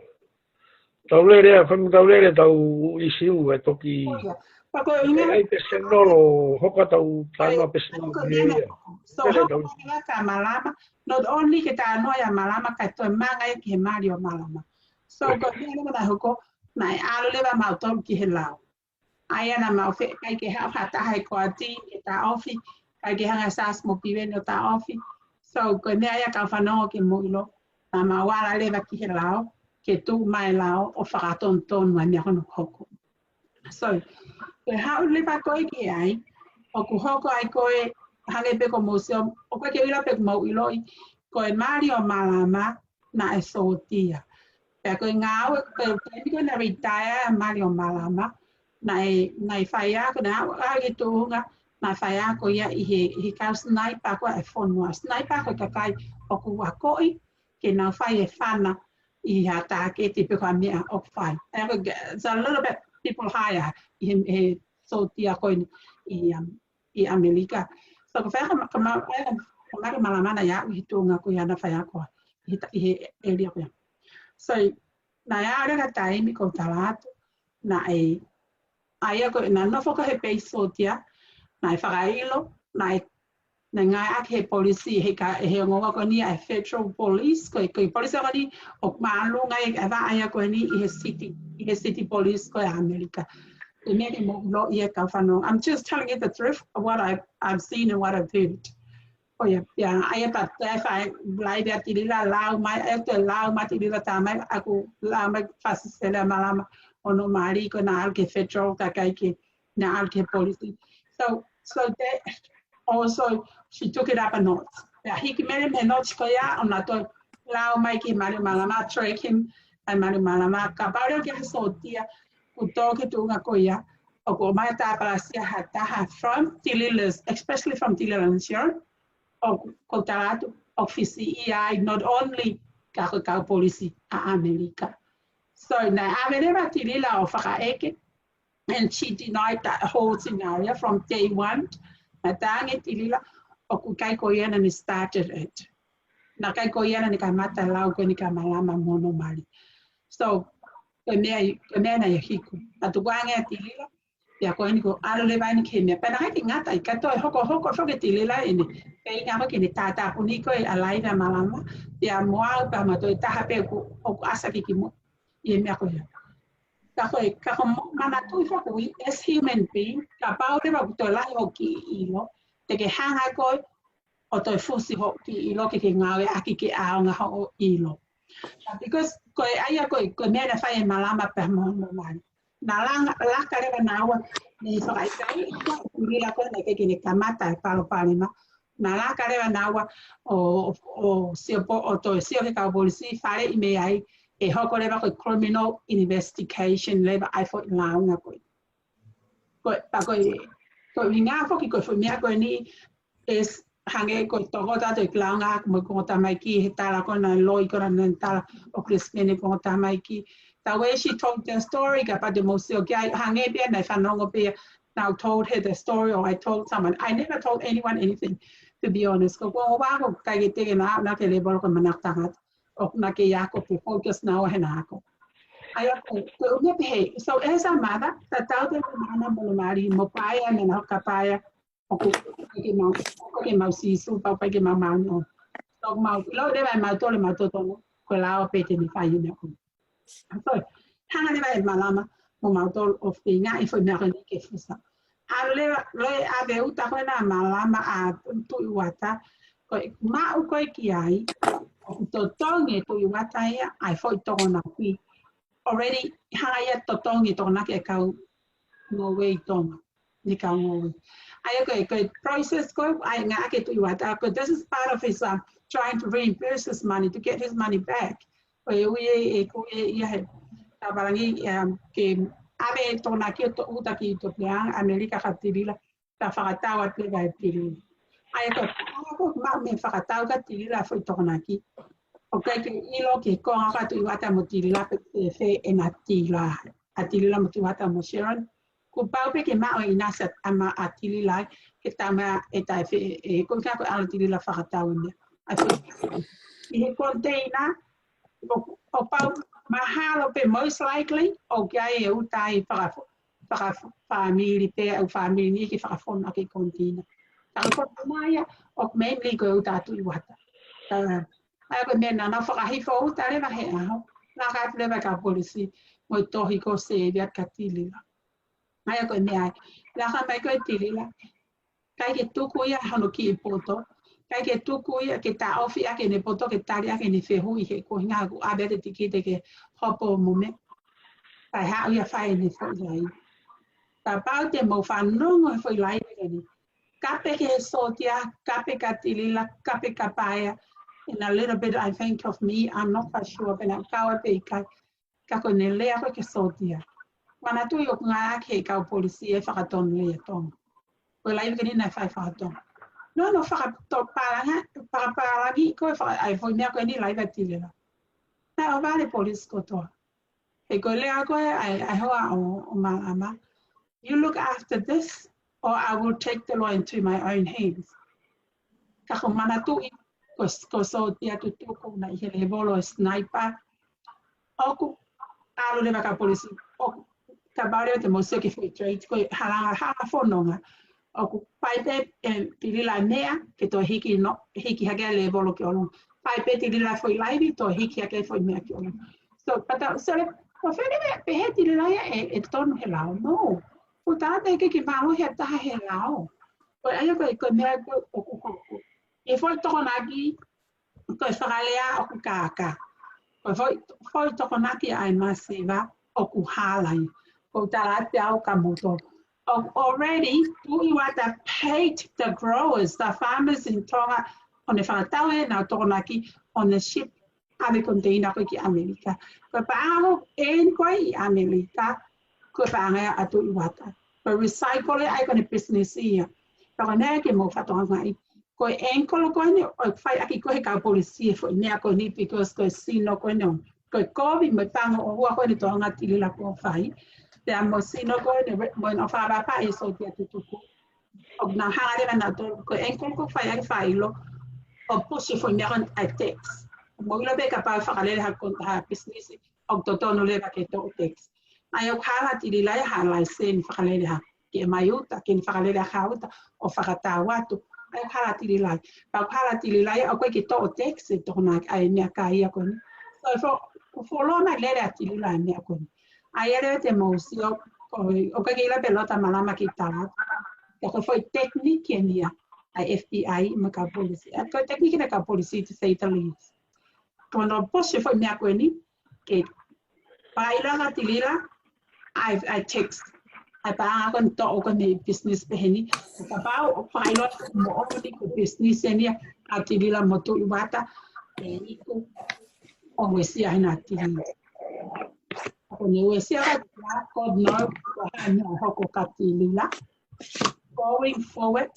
Tau lele, ʻa, fai mo tau lele, tau ʻisiū, ʻe toki. ʻO ia. Pea ko e ʻuhinga. ʻAi pē senolo, hoko ʻetau talanoa pē senolo. Ko e meʻa ia. So, lele hoko tau mai kia Malama, not only ke talanoa ʻia Malama, kae toe manga ia ki he mali ʻo Malama. So, ko e meʻa naʻe hoko, naʻe ʻalu leva mautolu ki he lao. ʻA ia naʻa mau fe-, ʻikai ke haʻu ha taha he koati ke taʻofi, ʻikai ke hanga ʻe Sasi mo Piveni ʻo taʻofi. So, ko e meʻa ia kau fanongo ke mou ʻilo, naʻa mau ala leva ki he lao, ke tuʻu mai e lao ʻo fakatonutonu ʻa e meʻa ko ē naʻe hoko. So, ko e haʻu leva ko ē ki ai, ʻoku hoko ai ko ē, hangē pē ko mou sio, ʻoku ʻikai ke u ʻilo pe ʻoku mou ʻiloʻi, ko e mali ʻo Malama, naʻe sōtia. Pea ko e ngāue, ko e taimi ko ē naʻe retire ʻa Mali ʻo Malama, naʻe, naʻe faiako, naʻe aʻu, aʻu ki he tuʻunga, naʻe faiako ia ʻi he, ʻi he kau sniper ko ē ʻa e fonua. Sniper ko e kakai ʻoku akoʻi ke nau fai e fana ʻi ha tāketi pe ko ha meʻa ʻoku fai. And it's a little bit people hire ʻi he, he sōtia ko eni ʻi, um, ʻi ʻAmelika. So, ko e faiako, ka ma-, ʻa ia, ka ma-, ka Malama naʻe aʻu ki he tuʻunga ko ia naʻe faiako ʻi he ta-, ʻi he ʻēlia ko ia. So, naʻe aʻu leva ki he taimi ko ē tala atu, naʻe, ʻa ia ko ē naʻe nofo ko ē he peisi sōtia, naʻe fakaʻilo, naʻe, naʻe ngāueʻaki he polisi, he ka, he ongo ko eni ʻa e federal police, ko e, ko e polisi ko eni ʻoku māʻolunga ai ʻa e vaʻa ia ko eni ʻi he city, ʻi he city police ko ē ʻAmelika. Ko e meʻa ke mou ʻilo ia kau fanongo. I'm just telling you the truth of what I've, I've seen and what I've heard. ʻO ia, ia, ʻa ia pea toe fai laivi ʻa Tilila, lau mai, ʻe toe lau mai Tilila, tā mai, ʻoku lau mai Fasi Sele ʻa Malama, ʻo hono mali ko ē naʻe ʻalu ki he federal, ka ʻikai ke, naʻe ʻalu ki he polisi. So, so they, also, she took it up a notch. Pea hiki mai mei he notch ko ia, ʻo na toe lau mai ki he mali ʻo Malama, track him, ʻa e mali ʻo Malama, kapau leva ʻoku ʻi ai ha sōtia, kuo tō ki he tuʻunga ko ia, ʻoku ʻomai tāpalasia ha taha from Tilila's, especially from Tilila's insurance, ʻoku, ʻoku tala atu, ʻoku fisiʻia ai, not only ka ko e kau polisi ʻa ʻAmelika. So, naʻe ʻave leva Tilila ʻo fakaʻeke, and she denied that whole scenario from day one. Naʻe talaange ʻe Tilila, ʻoku ʻikai ko ia naʻa ne started it. Naʻe ʻikai ko ia naʻa ne kamata e lau ko eni kia Malama mo hono mali. So, ko e meʻa, ko e meʻa naʻe hoko. Naʻe tukuange ʻa Tilila, pea ko eni kuo ʻalu leva eni ki he meʻa. Pea naʻe ʻikai ke ngata ai, ka toe hokohoko foki ʻa Tilila ʻene feinga ko ē ke ne tātāpuni ko ē ʻa e laivi ʻa Malama, pea mo au pea mo e tokotaha pē ʻoku, ʻoku ʻasi ki muʻa ʻi he meʻa ko ia. Ka ko e, ka ko e manatuʻi foki, as human being, kapau leva ʻoku toe lahi hoʻo kiʻi ʻilo, te ke hanga koe ʻo toe fusi hoʻo kiʻi ʻilo ke ke ngāueʻaki ke ʻaonga hoʻo ʻilo. Because ko e ʻa ia ko e, ko e meʻa naʻe fai ʻe Malama pea mo hono mali. Naʻe langa, laka leva naua, ne fakaʻikaiʻi, ko Tilila ko ē naʻe ʻikai ke ne kamata e palopalema. Naʻe laka leva naua ʻo, ʻo, ʻo sio pē, ʻo toe sio ki he kau polisi, faleʻi mei ai, ʻe hoko leva ko e criminal investigation leva ʻa e foʻi lāunga ko ē. Ko e, pea ko e, ko e ʻuhinga foki ko e foʻi meʻa ko eni, ʻe s-, hangē ko e tokotaha ʻoku lāunga mo e kongo tamaiki, he tala ko ena, loi ko ena naʻa ne tala ʻoku lesi pē ʻene kongo tamaiki. The way she told the story, kapau te mou sio ki ai, hangē pē ia naʻe fanongo pē ia, now told her the story, or I told someone. I never told anyone anything, to be honest. Ko ʻeku ongo vā ko ē ʻikai ke teke naʻa, naʻa ke lēvolo ko e manako tangata. ʻOku na kei ako pē, focus naua he na ako. ʻA ia ko, ko e ʻuhinga pehē. So as a mother, tatau pē mo Malama mo hono mali, mo Paea, mo Nahau ka Paea, ʻoku ʻikai ke mau, ʻoku ʻikai ke mau Sīsū, pau ʻikai ke mau māʻoniʻoni. So mau, ʻilo leva ʻe mautolu, mautolu tonu, ko e lao pē te ne fai ʻene ako. So, hanga leva ʻe Malama mo mautolu ʻo feingaʻi e foʻi meʻa ko eni ke fusa. ʻAlu leva, loi ʻave uta ko ena ʻa Malama ʻa Tuʻi Uata, ko e maʻu ko ē ki ai, ʻoku totongi ʻe Tuʻi Uata ia ʻa e foʻi tokonaki. already hanga ia ʻo totongi e tokonaki ʻa e kau ngoue ʻi Tonga. Ni kau ngoue. ʻA ia ko e, ko e process ko ē, ʻa ia ngāueʻaki e Tuʻi Uata, ko e, this is part of his, um, trying to reimburse his money, to get his money back. Ko e ui ē, ē, ko e ia he, tā palangi, um, ke ʻave e tokonaki ʻo to-, ʻuta ki Tuʻapulelulu ʻAmelika kia Tilila, pea fakatau atu leva ʻe Tilila. ʻA ia ko e, ʻa ia ko e maʻu mei he fakatau kia Tilila e foʻi tokonaki. ʻOku ʻikai ke ʻilo ki he konga ko ē ʻa Tuʻi Uata mo Tilila pe, pe fē ʻena tila. ʻA Tilila mo Tuʻi Uata mo Sharon. Kuo pau pē ke maʻu ʻe ʻInasi ʻa ma-, ʻa Tilila ai, ke tau meʻa ʻe taʻe fē, ē, ko e ʻuhinga ko e ʻalu ʻa Tilila ʻo fakatau e meʻa. ʻA ia ko e, ʻi he container, ʻo, ʻo pau mahalo pē most likely, ʻoku ʻi ai e ʻuta ai faka-, fakafāmili pē, ʻa e fāmili ni ke fakafonu ʻaki e container. Ka ko e container ia, ʻoku mainly ko e ʻuta ʻa Tuʻi Uata. Ka, ʻa ia ko e meʻa naʻa nau fakahifo ʻuta leva he ʻaho. Laka atu leva e kau polisi, mo e tohi ko ē ʻo sēvia kia Tilila. ʻA ia ko e meʻa ai. Laka mai ko ē Tilila. ʻIkai ke tuku ia hono kiʻi poto. ʻIkai ke tuku ia ke taʻofi ʻaki ʻene poto ke tali ʻaki ʻene fehuʻi he ko e ʻuhinga ʻoku ʻave atu e tikite ke hopo mo meʻa. Kae haʻu ia ʻo fai ʻene foʻi laivi. Kapau te mou fanongo he foʻi laivi ko eni. Kape ki he sōtia, kape kia Tilila, kape kia Paea. And a little bit, I think, of me, I'm not quite sure, pe naʻa ku kau ai pe ʻikai. Ka ko ʻene lea ko ē ki he sōtia. Manatuʻi ʻoku ngāueʻaki ʻe he kau polisi e fakatonulea Tonga. Ko e laivi ko eni naʻe fai fakatonga. Naʻa nau fakato-, pālangi, fakapālangi ko ē faka-, ʻa e foʻi meʻa ko eni laivi ʻa Tilila. Naʻe ʻohovale e polisi kotoa. He ko e lea ko ē ʻa e, ʻa e hoa ʻo, ʻo Malama. You look after this, or I will take the law into my own hands. Ka ko e manatuʻi, ko, ko e sōtia tutuku naʻe ʻi he lēvolo ʻo e sniper. ʻOku ʻalu leva e kau polisi, ʻoku, kapau leva te mou sio ki he foʻi trade, ko e hala, hala fononga. ʻOku fai pē ʻe Tilila e meʻa, ke toe hiki no, hiki hake e lēvolo ki ʻolunga. Fai pē ʻe Tilila e foʻi laivi, toe hiki hake e foʻi meʻa ki ʻolunga. So, but, uh, so, ko e fē leva, pehē ʻe Tilila ia ʻe, ʻe tonu he lao, no. Futa te ke ke mālohi ha taha he lao. Ko e ʻa ia ko e, ko e meʻa ko ē ʻoku hoko. ʻI he foʻi tokonaki, ko e fakalea ʻoku kākā. Ko e foʻi, foʻi tokonaki ʻa e masiva ʻoku hala ia. ʻOku ou tala atu au kia moutolu. ʻOku already, Tuʻi Uata paid the growers, the farmers in Tonga, ʻo ne fakatau ʻenau tokonaki, ʻo ne ship ʻave container ko ē ki ʻAmelika. Ko e paʻanga ko ē ʻeni ko ē ʻi ʻAmelika, ko e paʻanga ia ʻa Tuʻi Uata. Ko e recycle ē, ʻa ia ko ʻene business ia. Pea ko e meʻa ke mou fakatokangaʻi. Ko e angle ko eni, ʻoku fai ʻaki ko ē ʻe he kau polisi e foʻi meʻa ko eni, because ko e sino ko eni ʻo, ko e kovi mo e pango ʻohua ko eni ʻa Tilila kuo fai. Pea mo e sino ko eni, mo e ʻohovale ʻa e sōtia tutuku. ʻOku nau hanga leva nautolu, ko e angle ko ē ʻoku fai ai e fakaʻilo, ʻo push e foʻi meʻa ko eni ʻa e tax. Mou ʻilo pē kapau ʻe fakalele ha kon-, ha business, ʻoku totonu leva ke toʻo tax. ʻA ia ʻoku hala ʻa Tilila ia ha laiseni fakalele ha, ke ʻomai uta, ke ne fakalele ha uta, ʻo fakatau atu. ʻA ia ʻoku hala ʻa Tilila ia. Pea ʻoku hala ʻa Tilila ia, ʻoku ʻikai ke toʻo tax e tokonaki ʻa e meʻakai ia ko eni. So, ʻoku fo-, ʻoku follow mai lele ʻa Tilila e meʻa ko eni. ʻA ia leva te mou sio, ko e, ʻoku ʻikai ke ʻilo pe ʻe lota ʻa Malama ke tala. Ka ko e foʻi technique eni ia ʻa e F B I mo e kau polisi. ʻA ia ko e technique eni ʻa e kau polisi, to say the least. Ko hono push e foʻi meʻa ko eni, ke fakaʻilo kia Tilila ʻa e, ʻa e tax. ʻA e paʻanga ko eni ʻoku toʻo ko ē mei he business pehē ni. Kapau ʻoku fakaʻilo atu moʻoni ko e business eni ʻa Tilila mo Tuʻi Uata, ʻe iku ʻo uesia hena ʻa Tilila. Ko ʻene uesia ʻa Tilila, God knows ko e hā e meʻa ʻe hoko kia Tilila. Going forward,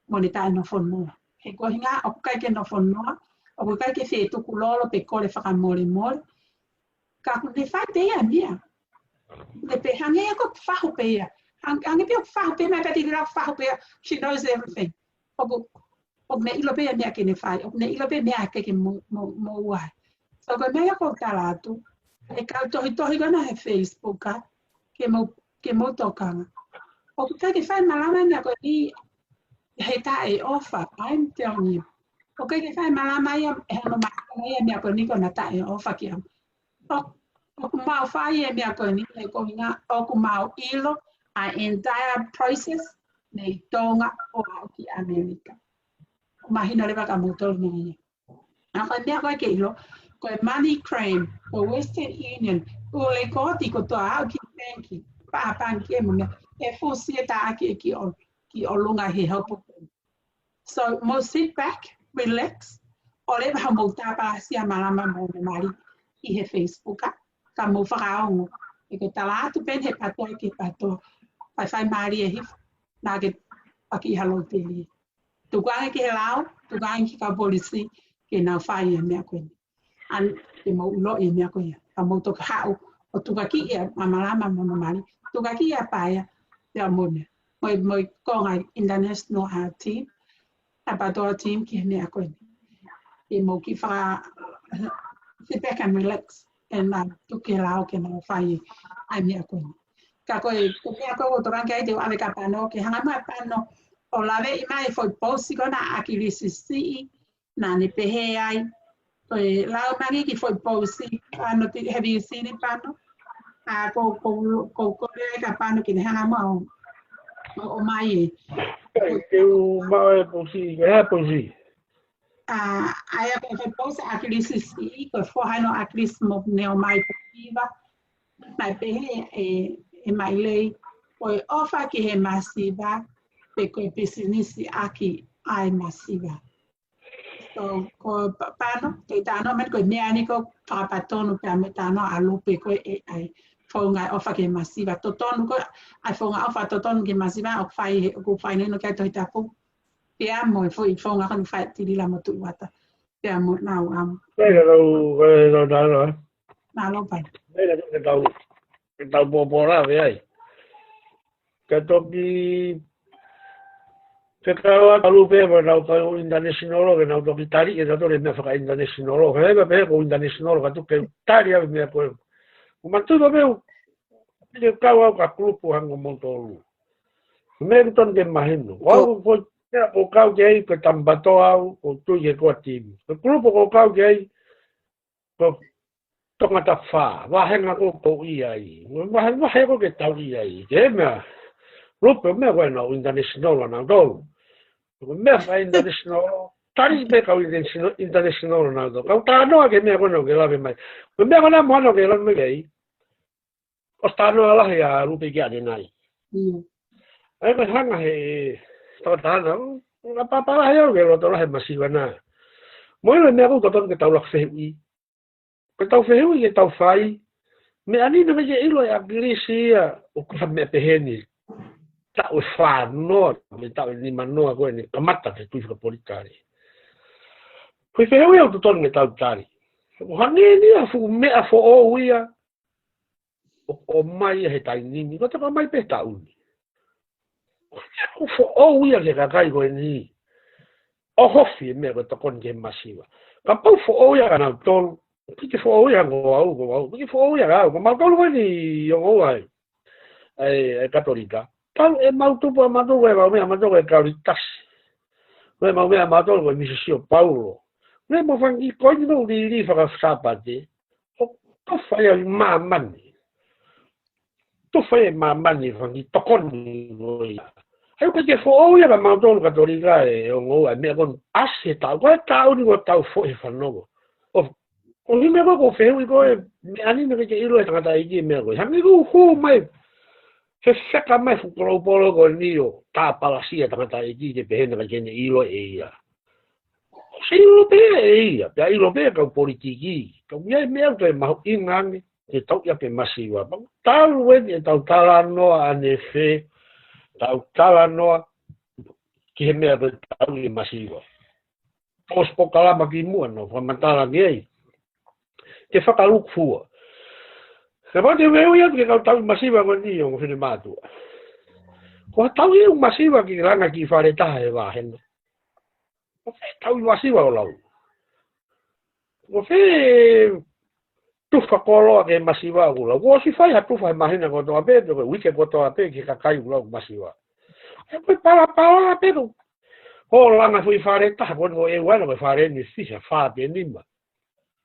mo ʻene taʻenofonua. He ko e ʻuhinga ʻoku ʻikai ke nofonua, ʻoku ʻikai ke fie tukulolo pe kole fakamolemole. Ka ʻoku ne fai pē ia e meʻa. Ne pehē hangē ia ʻoku fahu pē ia. Hang-, hangē pē ʻoku fahu pē mai pē Tilila fahu pē ia. She knows everything. ʻOku, ʻoku ne ʻilo pē ia e meʻa ke ne fai. ʻOku ne ʻilo pē e meʻa ke ke mo, mo, mo uai. So ko e meʻa ia ʻoku ou tala atu. E kau tohitohi ko ena he Facebook, ʻa, ke mou, ke mou tokanga. ʻOku ʻikai ke fai ʻe Malama e meʻa ko eni he taʻeʻofa, I'm telling you. ʻOku ʻikai ke fai ʻe Malama ia, he ʻoku mahino ia e meʻa ko eni ko ʻena taʻeʻofa kia au. ʻO, ʻoku mau fai e meʻa ko eni, he ko e ʻuhinga ʻoku mau ʻilo ʻa e entire process mei Tonga ʻo aʻu ki ʻAmelika. Mahino leva kia moutolu e meʻa ia. ʻA ia ko e meʻa ko ē ke ʻilo, ko e MoneyGram, ko e Western Union, ʻo lekooti kotoa, aʻu ki he pangikē, pā pangikē mo e meʻa. ʻE fusi e taʻaki ē ki ʻo, ki ʻolunga he hopo. So, mou sit back, relax, ʻoleva haʻamou tāpalasia Malama mo hono mali ʻi he Facebook, ʻa, ka mou fakaongo. ʻE ke tala atu pē he pātoa ki he pātoa, faifai mālie hifo, naʻa ke paki ʻi ha loteli. Tukuange ki he lao, tukuange ki he kau polisi, ke nau fai e meʻa ko eni. ʻAi ke mou ʻilo e meʻa ko ia. Ka mou toki haʻu ʻo tukuakiʻi ʻa Malama mo hono mali. Tukuakiʻi ʻa Paea, pea mo e meʻa. Mo e, mo e konga international, uh, team. ʻA e pātoa team ki he meʻa ko eni. ʻE mou kiʻi faka-, sit back and relax. And, uh, tuku ki he lao ke nau fai ʻa e meʻa ko eni. Ka ko e, ko e meʻa ko ē ʻoku ou tokanga ki ai, te u ʻave kia Pano, ke hanga mai ʻa Pano ʻo laveʻi mai e foʻi pousi ko ena ʻa ʻAkilisi Siʻi, naʻa ne pehē ai. Ko e lau mai ki he foʻi pousi, Pano, ti-, have you seen it, Pano? ʻA, ko, ko, ko, ko e kia Pano ke ne hanga mai ʻo, ʻo, ʻomai ē. Ke u maʻu e pousi, ko e hā e pousi? ʻA, ʻa ia ko e foʻi pousi ʻa ʻAkilisi Siʻi, ko e foha ʻo ʻAkilisi mo ne ʻomai ko Piva. Naʻe pehē ʻe, ʻe Mailei, ko e ʻofa ki he masiva, pe ko e pisinisi ʻaki ʻa e masiva. So, ko Pa-, Pano, te u talanoa mai ko e meʻa ni ko e fakapatonu pea mo e talanoa ʻa Lupe ko e ʻai founga ʻofa ki he masiva. Totonu ko e ʻai founga ʻofa totonu ki he masiva, ʻoku fai he, ʻoku fai neno ki ai Tohi Tapu. Pea mo e foʻi founga ko eni fai Tilila mo Tuʻuata. Pea mo nau am. Pea ka tau, ka tau talanoa, ē? Mālō Pano. Pea ka tau, ka tau pōpō lave ai. Ka toki fekau atu ʻa Lupe mo nau kau international, ke nau toki tali, ke nau toki meʻa faka-international. He meʻa pehē ko e international, ka toki tali ʻa e meʻa ko ē. ʻOku mātuʻaki pehē, ke kau au ki ha kulupu hangē ko moutolu. Meʻa ʻoku totonu ke mahino. Ko au ko e, ko e kau ki ai ko e Tambatoa au, ʻoku ou tui ki he core team. Ko e kulupu ʻoku ou kau ki ai, ko Tongatapu Fā, vāhenga ko ē ʻoku ou ʻi ai. Vahe, vahe ko ē ke tau ʻi ai. Ke meʻa, Lupe meʻa ko ē naʻa nau international nautolu. Ko e meʻa fai international, tali pē kau international, international nautolu. Kau talanoa ki he meʻa ko ē naʻa ke lave mai. Ko e meʻa ko ē naʻa mo hano ke lave mai ai. ʻOsi talanoa lahi ʻa Lupe ki ai ʻanenai. ʻIo. ʻA ia ko e hanga he tokotahana, ʻo, ʻo ka pāpā lahi au ke loto lahi masiva na. Mo e meʻa ʻoku totonu ke tau laka fehuʻi. Ko e tau fehuʻi ke tau fai, meʻa ni naʻe ʻikai ke ʻilo ʻe ʻAkilisi ia, ʻoku ʻi ai ha meʻa pehē ni. Taʻu ʻe fā noa, mei he taʻu ʻe nima noa ko eni, kamata ke tui fakapolitikale. Ko e fehuʻi ʻoku totonu ke tau tali. ʻOku hangē ni ha fuʻu meʻa foʻou ia, ʻo, ʻomai ia he taimi ni, ko e toka mai pē taʻu ni. Ko e meʻa ʻoku foʻou ia ki he kakai ko eni. ʻOhofi e meʻa ko e tokoni ki he masiva. Kapau foʻou ia kia nautolu, ʻoku ʻikai ke foʻou ia kia au, ko au, ʻoku ʻikai ke foʻou ia kia au, ko mautolu ko eni ʻi ʻOngoua ai. ʻA e, ʻa e Katolika. Talu ʻemau tupu ʻamautolu ko ʻemau meʻa ʻamautolu ko e Kalolitasi. Ko ʻemau meʻa ʻamautolu ko e Misisio Paulo. Ko ʻemau fanga kiʻi koini ʻoku lili faka-Sāpate. ʻOku tufa ia ʻi māmani. Tufa ia ʻi māmani fanga kiʻi tokoni ko ia. ʻA ia ʻoku ʻikai ke foʻou ia kia mautolu Katolika ʻi ʻOngoua e meʻa ko eni ʻasi he taʻu. Ko e taʻu ni ko e taʻu foʻi he fanongo. ʻO, ʻo e meʻa ko ē ʻoku ou fehuʻi ko e meʻa ni naʻe ʻikai ke ʻilo ʻe he tangataʻeiki e meʻa ko ē. Hangē ʻoku hū mai, fefeka mai fuʻu polopolo ko eni ʻo tāpalasia e tangataʻeiki ke pehē naʻe ʻikai ke ne ʻilo ʻe ia. ʻOsi ʻilo pē ʻe ia, pea ʻilo pē kau politiki. Ka ʻoku ʻi ai e meʻa ʻoku toe mahuʻinga ange, ke tau ʻi ai pē masiva. Pea ʻoku talu eni ʻetau talanoa ʻanefē, tau talanoa ki he meʻa ko e tau ʻi he masiva. ʻOsi polokalama kimuʻa naʻa ku fakamatala ki ai. Ke fakalūkufua. Ka pau te u fehuʻi atu ki he kau tau ʻi he masiva ko eni ʻo finemātuʻa. Ko ha tau ʻi he masiva ke langa ki fale taha he vāhenga. Ko fē tau ʻi masiva ʻoku lau? Ko fē tufa koloa ki he masiva ʻoku lau? Kuo ʻosi fai ha tufa he māhina kotoa pē, pe ko e uike kotoa pē ki he kakai ʻoku lau masiva. ʻE ko e palapala pē ko. Ko e langa foʻi fale taha, ko eni ko e uana ko e fale ni fiha, fā pe nima.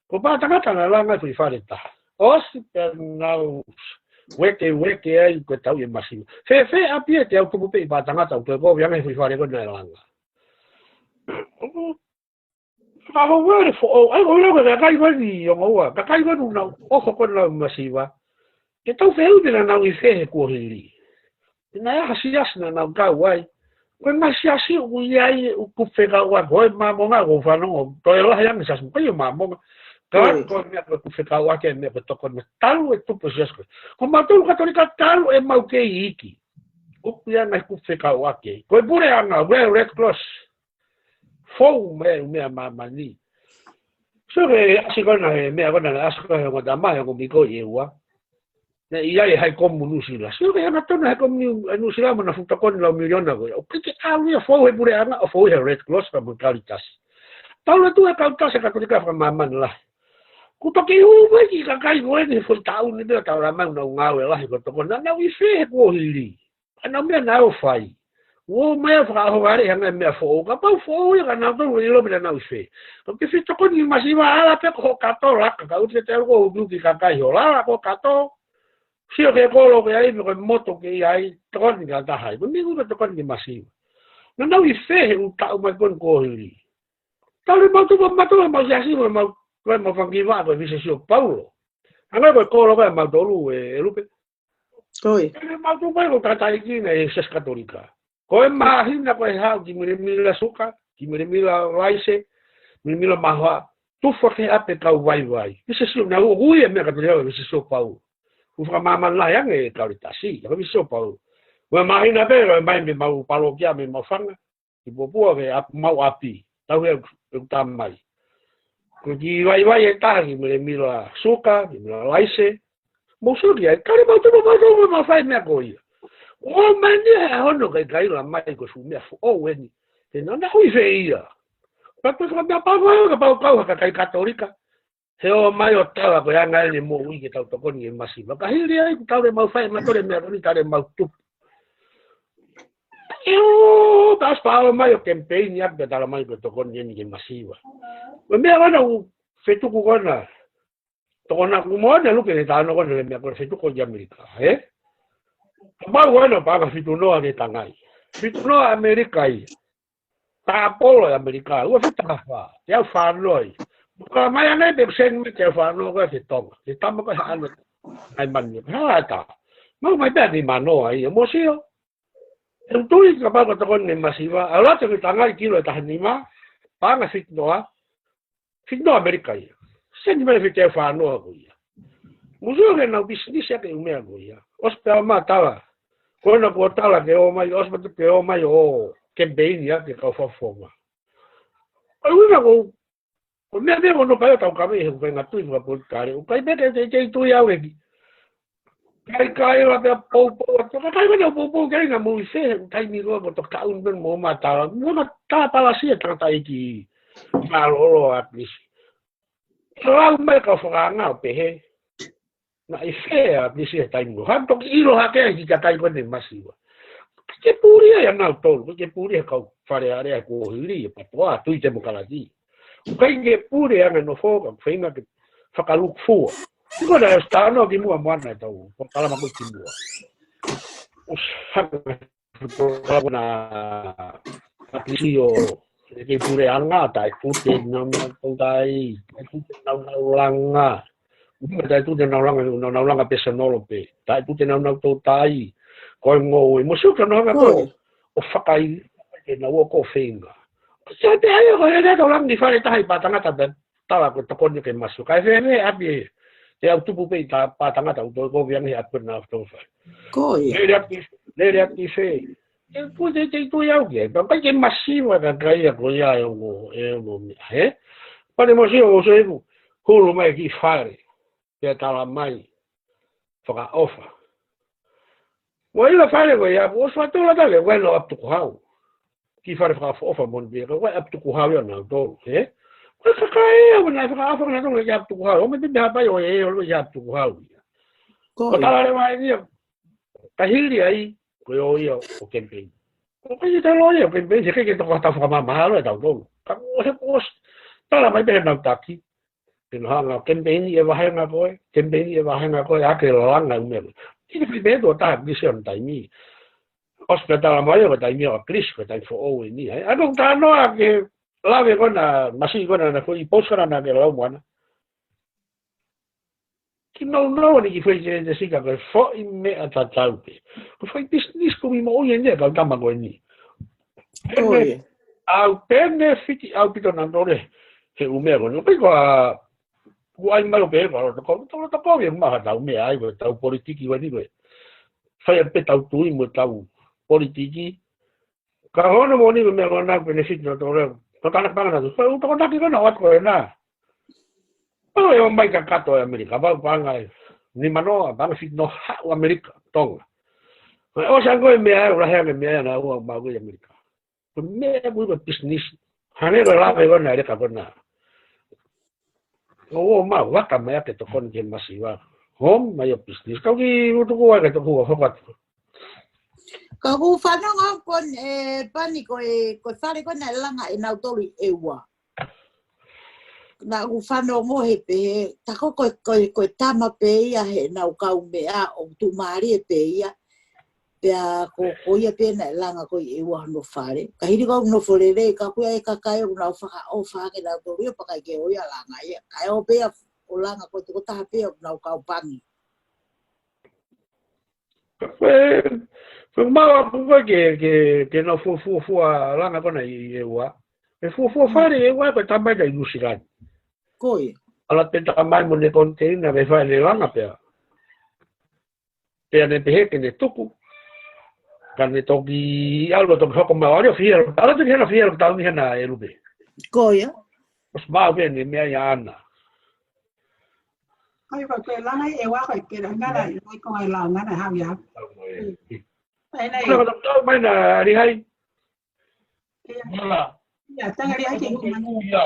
Ko Pātangata naʻe langa foʻi fale taha. ʻOsi pē naʻa nau uekeueke ai ko e tau ʻi he masiva. Fēfē ʻapi ē te u tupu pē ʻi Pātangata ʻo toe kovi ange foʻi fale ko ē naʻe langa. Ka hou wale foʻou, ʻa ia ko e lau ko e kakai ko eni ʻi ʻOngoua, kakai ko eni naʻa nau ʻoho ko ē naʻa nau masiva. ʻE tau fehuʻi pē naʻa nau ʻi fē he kuohili. Pea naʻe ʻi ai ha siasi naʻa nau kau ai. Ko e ngaahi siasi ʻoku ʻi ai ʻoku fekauʻaki, ko e Māmonga ʻoku ou fanongo, toe lahi ange siasi, ko e Māmonga. Ka ko e meʻa ko ē ʻoku fekauʻaki e meʻa ko e tokoni, talu e tupu e siasi ko ē. Ko mautolu Katolika talu ʻemau kei iiki. ʻOku ʻi ai e ngaahi ʻoku fekauʻaki. Ko e puleʻanga, Red Cross. Fou mai e meʻa ʻa māmani. Sio ki he ʻasi ko ena he meʻa ko ena ʻasi ko ē he ongo tama, he ongo miko ʻi ʻEua. Naʻe ʻi ai e High Commission Nuʻusila. Sio ki he angatonu High Commission Nuʻusila mo ʻena fuʻu tokoni lau miliona ko ē. ʻOku ʻikai ke ʻalu ia ʻo fou he puleʻanga, ʻo fou he Red Cross pea mo e Caritas. Talu e tuʻu e Caritas he Katolika fakamāmani lahi. Kuo toki hū mai e kiʻi kakai ko eni he foʻi taʻu ni pea tau ʻalu mai ʻo nau ngāue lahi ko e tokoni. Naʻa nau ʻi fē he kuohili. ʻA ʻenau meʻa naʻa nau fai. ʻOku ō mai ʻo fakaʻohovale he ngaahi meʻa foʻou. Kapau foʻou ia ka nau tonu ʻilo pē naʻa nau ʻi fē. Ka ke fetokoni ki he masiva, ʻalu pē ki hoʻo kato laka, ka ʻoua te ke ʻalu ʻo uki kakai hoʻo lala ki hoʻo kato. Sio ki he kolo ʻoku ke ʻi ai, pe ko e motu ʻoku ke ʻi ai, tokoni ki ha taha ai. Ko e meʻa ʻoku tokoni ki he masiva. Naʻa nau ʻi fē he ʻū taʻu mai ko eni kuohili. Talu e mau tupu, mau tupu, mau siasi, mau, mau fanga kiʻi vaʻa ko e Visesi ʻo Paulo. Hangē ko e kolo ko ē ʻa mautolu ē, ʻe Lupe. Ko ia. Ko e mau tupu ai ko e tangataʻeiki ʻi he Siasi Katolika. Ko e māhina ko ē haʻu ki Milemila Suka, ki Milemila Laise, Milemila Mahoa, tufa ki he ʻapi e kau vaivai. Visesi ʻo, naʻa nau ui e meʻa Katolika ko e Visesi ʻo Paulo. Kuo fakamāmani lahi ange e Caritas, ia ko e Visesi ʻo Paulo. Ko e māhina pē, ko e mai mei heʻemau palokia, mei heʻemau fanga. Ki Puapua ki he ʻap-, mau ʻapi. Tau he ʻeku tamai. Ko e kiʻi vaivai ʻe taha ki Milemila Suka, Milemila Laise. Mou sio ki ai, kale mau tupu, mau tupu, mau fai e meʻa ko ia. ʻO mai ni he ʻaho ni ʻoku ʻikai ʻilo mai ko e fuʻu meʻa foʻou eni. He naʻa nau ʻi fē ia. Pea ko e meʻa pau ko ē, kapau kau ha kakai Katolika. He ō mai ʻo tala ko e anga eni e moʻui ke tau tokoni ki he masiva. Ka hili ai kuo tau lele mau fai, mau toe meʻa ko eni tau lele mau tupu. ʻE ō, ka ʻosi pē ō mai ʻo kemipeini ʻapi pea tala mai ko e tokoni eni ki he masiva. Ko e meʻa ko ena ʻoku fetuku ko ena. Tokoni ʻoku moʻoni ʻa Lupe he talanoa ko ena he meʻa ko ena fetuku ki ʻAmelika, ē? Kapau ko ena paʻanga fitu noa ke tangai. Fitu noa ʻAmelika ia. Tāpolo ʻi ʻAmelika, ua fitu taha fā, teau fā noa ia. Ka mai ange pē seni mai teau fā noa ko ē ki Tonga. Ke tama ko ē haʻane, ʻai mani, ha tā. Mau mai pē ʻa e nima noa ia, mou sio. ʻE tui kapau ko e tokoni ki he masiva, ʻalu atu ki he tangai kilo ʻe taha nima, paʻanga fitu noa, fitu noa ʻAmelika ia. Seni mai fitu teau fā noa ko ia. Mou sio ki heʻenau pisinisi ʻaki e ʻū meʻa ko ia. ʻOsi pē ʻa e ō mai tala. Ko ena kuo tala ke ō mai, ʻosi pē ke ō mai ʻo kemipeini ʻaki e kau fakafofonga. Ko e ʻuhinga ko, ko e meʻa meʻa ko ena pea tau kaveinga he ʻū faʻahinga tui fakapolitikale. ʻOku ʻikai pē ke te, te tui au ʻEiki. Kai kai la pea poupou atu. Ka kai kai la poupou ke ʻi ai ha moʻui fē he taimi ko ē ko e toki taʻu ni pē mo ma tala. Mo ma tala palasi e tangataʻeiki mālōlō ʻa Kilisi. Lau mai ka fakaanga ʻo pehē. Naʻe ʻi fē ʻa Kilisi he taimi ko ē. Hano toki ʻilo hake ai ki he kakai ko eni masiva. Ke puli ai ʻa nautolu, ke puli he kau Fale Alea he kuohili, ʻe PATOA, Tui Temokalati. ʻOku ʻikai ke puli ʻa e anga e nofo, ka feinga ke fakalūkufua. Sio ko ena ʻosi talanoa kimuʻa mo ʻAna ʻetau, ko e talanoa ko ē kimuʻa. ʻOsi hanga ko ena ʻa Kilisi ʻo, ʻe kei puleʻanga, taʻetute naunau toutai, taʻetute naunau langa. ʻUhinga taʻetute naunau langa, naunau langa pēsonolo pē. Taʻetute naunau toutai. Ko e ngoue, mou sio ki he naunau ko ē. ʻO fakaʻilo ke nau ō ko feinga. Ko e pē ia ko e lea tau langa ki fale taha ʻi Pātangata pē tala ko e tokoni ki he masiva. Kae fēfē ʻapi ē. Te u tupu pē ʻi tā Pātangata ʻo toe kovi ange he ʻapi ko ena ʻoku tau fai. Ko ia. Lele atu, lele atu ʻi fē. ʻE pute te tui au ki ai. Pea ʻikai ke masiva ka kai ia ko ia e ongo, e ongo meʻa, ē? Pea mou sio, mou sio ʻeku hulu mai ki fale. Pea tala mai. Fakaʻofa. Mo ila fale ko ia, ʻosi fakatula tale, wena ʻapi tukuhau. Ki fale fakaʻofaʻofa mo ni pē, ka ko e ʻapi tukuhau ia nautolu, ē? Ko e kakai ia, wena fakaʻofa nautolu ki ʻapi tukuhau. ʻO me pē hapai ʻo e, ʻo e ʻapi tukuhau ia. Ko ia. Tala leva eni ia, ka hili ai, ko e ō ia ʻo kemipeini. ʻOku ʻikai ke tala ia ʻo kemipeini, he ʻikai ke toko hata fakamamahalo ʻe tautolu. Ka ko e he ʻosi, tala mai pē he nau taki. Ke nau hanga ʻo kemipeini e vahenga ko ē, kemipeini e vahenga ko ē, ʻa ke langa ʻū meʻa ko ē. ʻIkai ke fai pē tuʻo taha Kilisi ʻi he taimi. ʻOsi pē tala mai ʻo taimi ʻo Kilisi, ko e taimi foʻou eni, ē. ʻA ʻeku talanoa ki he lave ko ena, masiva ko ena naʻe foʻi post ko ena naʻa ke lau mo ʻAna. Ki nounou ni ki fai ke te sika ko e foʻi meʻa tatau pē. Ko e foʻi business ko mi moʻui eni e kau tama ko eni. Ko ia. ʻOku penefiti ʻaupito nautolu he ʻū meʻa ko eni. Pea ko a, ʻoku ʻai mai ʻo pehē ko a loto kovi, tau loto kovi e maha tau meʻa ai ko e tau politiki ko eni ko e. Fai pē tau tui mo tau politiki. Ka hono moʻoni ko e meʻa ko ena ʻoku penefiti nautolu. Ko e tānaki paʻanga nautolu. Ko e ʻū tokonaki ko ena ʻoku ʻatu ko ena. Pau e ō mai kakato ʻi ʻAmelika, pau paʻanga ʻe nimanoa, paʻanga fitungofulu ʻAmelika, Tonga. Ko e ʻosi ange ko e meʻa ʻe ʻuluaki ange meʻa ʻe naʻa ʻoku maʻu ko ē ʻi ʻAmelika. Ko e meʻa ko e business. Hangē ko e lave ko ena ʻa e leka ko ena. ʻO ō mai ʻo vaka mai ʻa e tokoni ki he masiva. Home, mai ʻo business. Kau ki utuku ai ka toku ʻo hoko atu. Ka ʻoku fanongo ko ē, Pani, ko e, ko e fale ko ē naʻe langa ʻe nautolu ʻi ʻEua. Naʻa ku fanongo he pehē, tā ko, ko, ko, ko e tama pē ia heʻenau kaumeʻa ʻoku tuʻumālie pē ia. Pea ko, ko ia pē naʻe langa ko ē ʻi ʻEua hono fale. Ka hili ko ē ʻoku nofo lelei, ka ko e kakai ʻoku nau fakaʻofa hake nautolu ia pea ʻikai ke ʻoua langa ia. Kae ō pē ia ʻo langa ko e tokotaha pē ʻoku nau kaupangi. Ko e, ko e mau aku ko ē ke, ke, ke nau fuofua, fuofua langa ko ena ʻi ʻEua. Ko e fuofua fale ʻi ʻEua ko e tamai ʻi Nuʻu Sila ni. Ko ia. ʻAlu pē tamai mo ʻene koniteina ke fai ʻene langa pea. Pea ne pehē ke ne tuku. Ka ne toki ʻalu toki hoko mai ʻo ʻalu ʻo fihia, ʻalu toki hena fihia ʻo tau ni hena ʻe Lupe. Ko ia. ʻOsi maʻu pē ʻene meʻa ia ʻaʻana. Kai ko e langa ʻi ʻEua ko e ke langa na, ʻi ko e langa na hau ia. Ai, nai. Ko e tau mai na Lihai. Ia. Ia, tanga Lihai ke hū mai. Ia.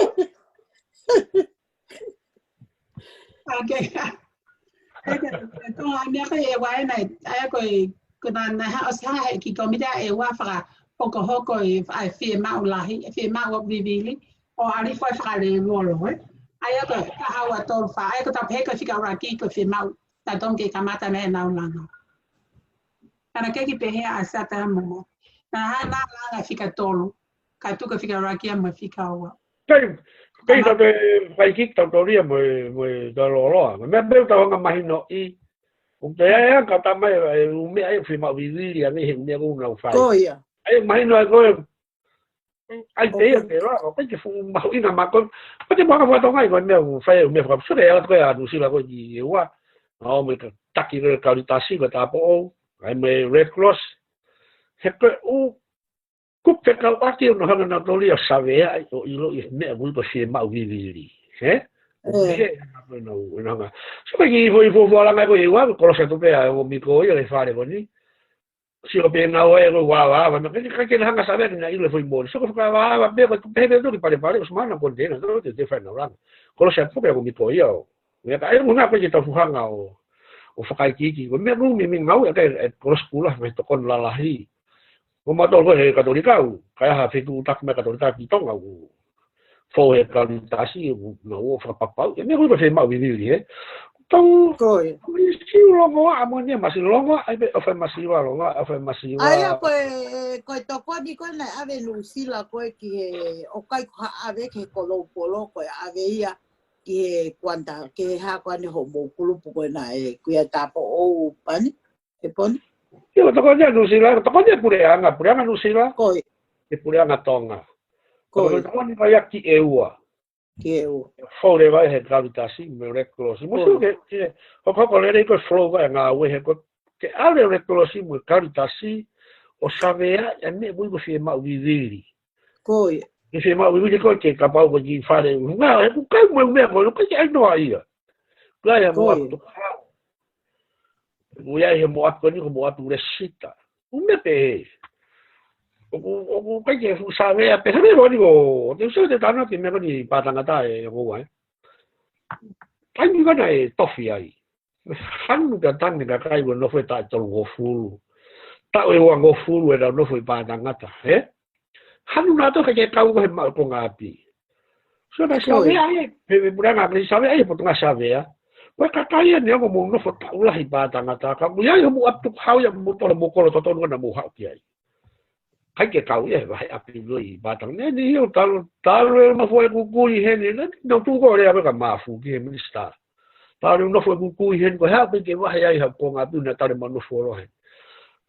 Okay. Eke, ko e meʻa ko ē ʻEua ena, ʻa ia ko e, ko e na, na ha, ʻosi ha he ki komiti ʻa ʻEua fakahokohoko e, ʻa e fiemaʻu lahi, e fiemaʻu ʻo vivili, ʻo ʻalu foʻi fakalelolo, ē. ʻA ia ko e, ka haua tolu fā, ʻa ia ko e tau pehē ko e fika ʻuluaki ko e fiemaʻu, tā tonga ke kamata naʻa nau langa. Ka naʻe ʻikai ke pehē ʻa Sata mo. Naʻa na langa fika tolu, ka tuku fika ʻuluaki mo fika ua. Kai, kai tau te fai ki tau toria mo, mo tau loloa. Mo meʻa pē tau hanga mahinoʻi. ʻO te ai anga tamai e ʻū meʻa ʻe fiemaʻu vivili ange he ʻū meʻa ʻoku nau fai. Ko ia. ʻAi mahino ai ko e. ʻAi te ia te la, ʻoku ʻikai ke fuʻu mahuʻinga maʻa koe. Pea te mo hanga fakatonga ai ko e meʻa ʻoku fai e ʻū meʻa fakapusu ke ala ko ē ʻa Nuʻu Sila ko ē ki ʻEua. ʻO mo e ka taki ko e Kaulitasi ko e tāupoʻou. ʻAi mo e Red Cross. He ko e ʻū kupu fekauʻaki ʻoku nau hanga nautolu ia ʻo saveaʻi ʻo ʻiloʻi e meʻa ʻoku ui ko e fiemaʻu vivili. Hē? ʻOku ʻikai ke hanga ko ē nau, ʻe nau hanga. So ko e kiʻi foʻi fuofua langa ko ē ʻEua, kolosi atu pē ʻa e ongo miko ia he fale ko eni. Sio pē naʻa ʻoku ʻi ai ko e ʻū ava, ava, naʻe ʻikai ke, ʻikai ke na hanga saveaʻi ke na ʻilo e foʻi moʻoni. So ko e fakaava, ava pē ko e tupe he pē toki palepale, ʻosi maʻu ʻena koniteina, tau te, te fai ʻenau langa. Kolosi atu pē ʻa e ongo miko ia ʻo. Ia ka ʻe ʻuhinga ko e ke tau fuʻu hanga ʻo, ʻo fakaikiiki. Ko e meʻa ʻoku ʻomi mei ngāue ʻa e, e kolosi kula, mei he tokoni lalahi. Ko mautolu ko ē he Katolika ʻoku, ka ʻi ai ha fetuʻutaki mei he Katolika ki Tonga ʻoku fou he Kaulitasi ʻoku nau ō fakapapauʻi. E meʻa ko ē ko e fiemaʻu vivili, ē. Tau, ko e. Ko e siu longoaʻa mo ʻene masiva longoaʻa, ʻai pē ʻofa e masiva longoaʻa, ʻofa e masiva. ʻA ia ko e, ko e tokoni ko ē naʻe ʻave Nuʻu Sila ko ē ki he, ʻoku ʻikai ko ha ʻave ki he Koloupolo, ko e ʻave ia ki he Kuanta, ki he hā ko ē ʻa e hoʻomou kulupu ko ē naʻe, ko ia tāupoʻou Pani. He Poni. Ia, ko e tokoni ʻa Nuʻu Sila, ko e tokoni ʻa e puleʻanga, puleʻanga Nuʻu Sila. Ko ia. He puleʻanga Tonga. Ko ia. Ko e tokoni ko ia ki ʻEua. Ki ʻEua. Fou leva he Kaulitasi, mo e Red Cross. Mo e sio ke, ke, hokohoko lelei ko e flow ko ē ngāue he ko e, ke ʻalu e Red Cross mo e Kaulitasi, ʻo saveaʻi e meʻa ʻoku ui ko e fiemaʻu vivili. Ko ia. Ke fiemaʻu vivili ko ē ke kapau ko e kiʻi fale. Ngā, he ʻoku kau mo e meʻa ko ē, ʻoku ʻikai ke ʻai noa ia. Ko ia mo e ʻapi toko hau. ʻOku ʻi ai he mo e ʻapi ko eni ko e mo e ʻapi Lesita. ʻOku meʻa pehē. ʻOku, ʻoku ʻikai ke fuʻu savea pē. Savea ko eni ko, te u sio te tana ke meʻa ko eni pātangata ʻe ko ua, ē. Taimi ko ena ʻe tofi ai. Hanu ka tane ka kai ko nofo ʻi he taʻu ʻe tolungofulu. Taʻu ʻe uangofulu ʻenau nofo ʻi pātangata, ē? Hanu naʻa tau ke kau ko he maʻu ko ngā ʻapi. So na savea ai, pe, pe puleʻanga ke savea ai, potungāue savea. Ko e kakai eni ʻoku mou nofo taʻu lahi pātangata, ka mou ʻi ai hoʻomou ʻapi tukuhau ia mou tolo mou kolo totonu naʻa mou haʻu ki ai. ʻIkai ke kau ia he vahe ʻapi loi pātangata. Ni, ni, ʻio, talu, talu e nofo e kukui heni, na, na tuku ko lea ka mafu ki he minisitā. Tale u nofo e kukui heni ko e hā pē ke vahe ai ha konga atu na tale ma nofo lohe.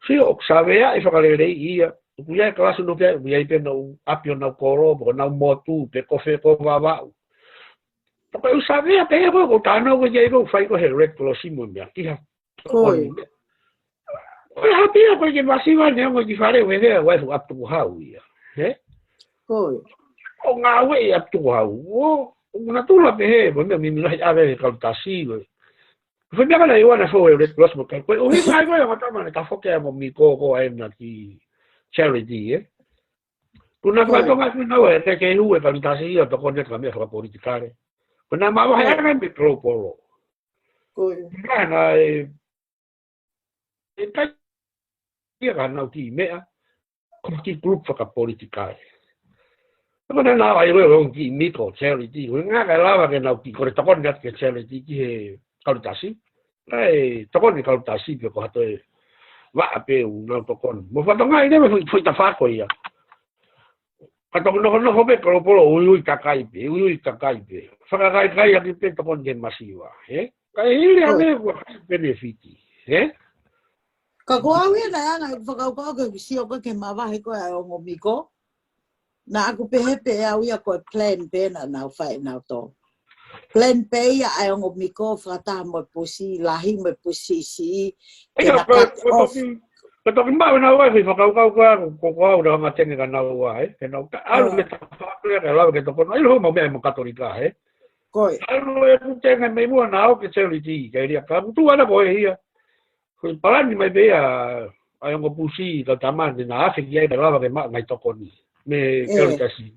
Sio ʻoku savea e fakaleleiʻi ia. ʻOku ʻi ai e kalasi no pea, ʻoku ʻi ai pē nau ʻapi ʻo nau kolo, pe ko nau motu, pe ko fē ko Vavaʻu. Pea ko e ʻū savea pē ko ē, ko e tano ko ē ʻoku fai ko ē he Red Cross mo e meʻa ki ha. Ko e. Ko e hapia ko ē ke masiva neongo ki fale ʻo e hea, ʻoku ʻi ai e fuʻu ʻapi tukuhau ia. He? Ko e. ʻO ngāueʻi ʻapi tukuhau. ʻO, ʻoku natula pē he, mo e meʻa mimi lahi ʻave he Kalitasi ko ē. Fai meʻa ka na i wana fo e Red Cross mo e kai. Ko e ʻuhinga ia ko ē ʻa e tama ne tafoki ai mo Miko ko ē na ki charity, ē. Ko na fai tonga ki na ue, ke ke hu e Kalitasi ia tokoni ki ha meʻa fakapolitikale. Ko na mavahe ʻa e meʻa Global. Ko e. Na na e, e kai ia ka nau ki meʻa, ko ki group fakapolitikale. Ko na na ai ue ʻo ki Miko charity, ko e ʻuhinga ka lava ke nau ki, ko e tokoni atu ki he charity ki he Kalitasi. Kae tokoni Kalitasi pe ko ha toe vaʻa pē ʻoku nau tokoni. Mo fatongia ʻi he meʻa fui, fui tafako ia. Ka toki nofonofo pē Global ʻo uiui kakai pē, uiui kakai pē. Fakakaikai ʻaki pē tokoni ki he masiva, he? Ka e hili a meʻa ʻoku ʻikai benefit, he? Ka ko au ia naʻe anga ʻeku fakakaukau ke sio ko ē ke mavahe ko ē ʻa e ongo Miko. Naʻa ku pehē pē au ia ko e plan pē naʻa nau fai nautolu. Plan pē ia ʻa e ongo Miko fakataha mo e pusi lahi mo e pusi siʻi. Ke na cut off. Ka toki maʻu naua he fakakaukau ko ē, ko, ko au na matene ka naua, ē. Ke nau ka, ʻalu me ta fakakule ka lau ke tokona. ʻIlo mau meʻa mo Katolika, ē. Ko e. ʻAlu e kutenge mei muʻa na au ke charity, ke lia ka. Kutu ana ko e ia. Ko e palani mai pē ia, ʻa e ongo pusi, ka tamani, na afe ki ai ka lava ke maʻu mai tokoni. Me Kalitasi.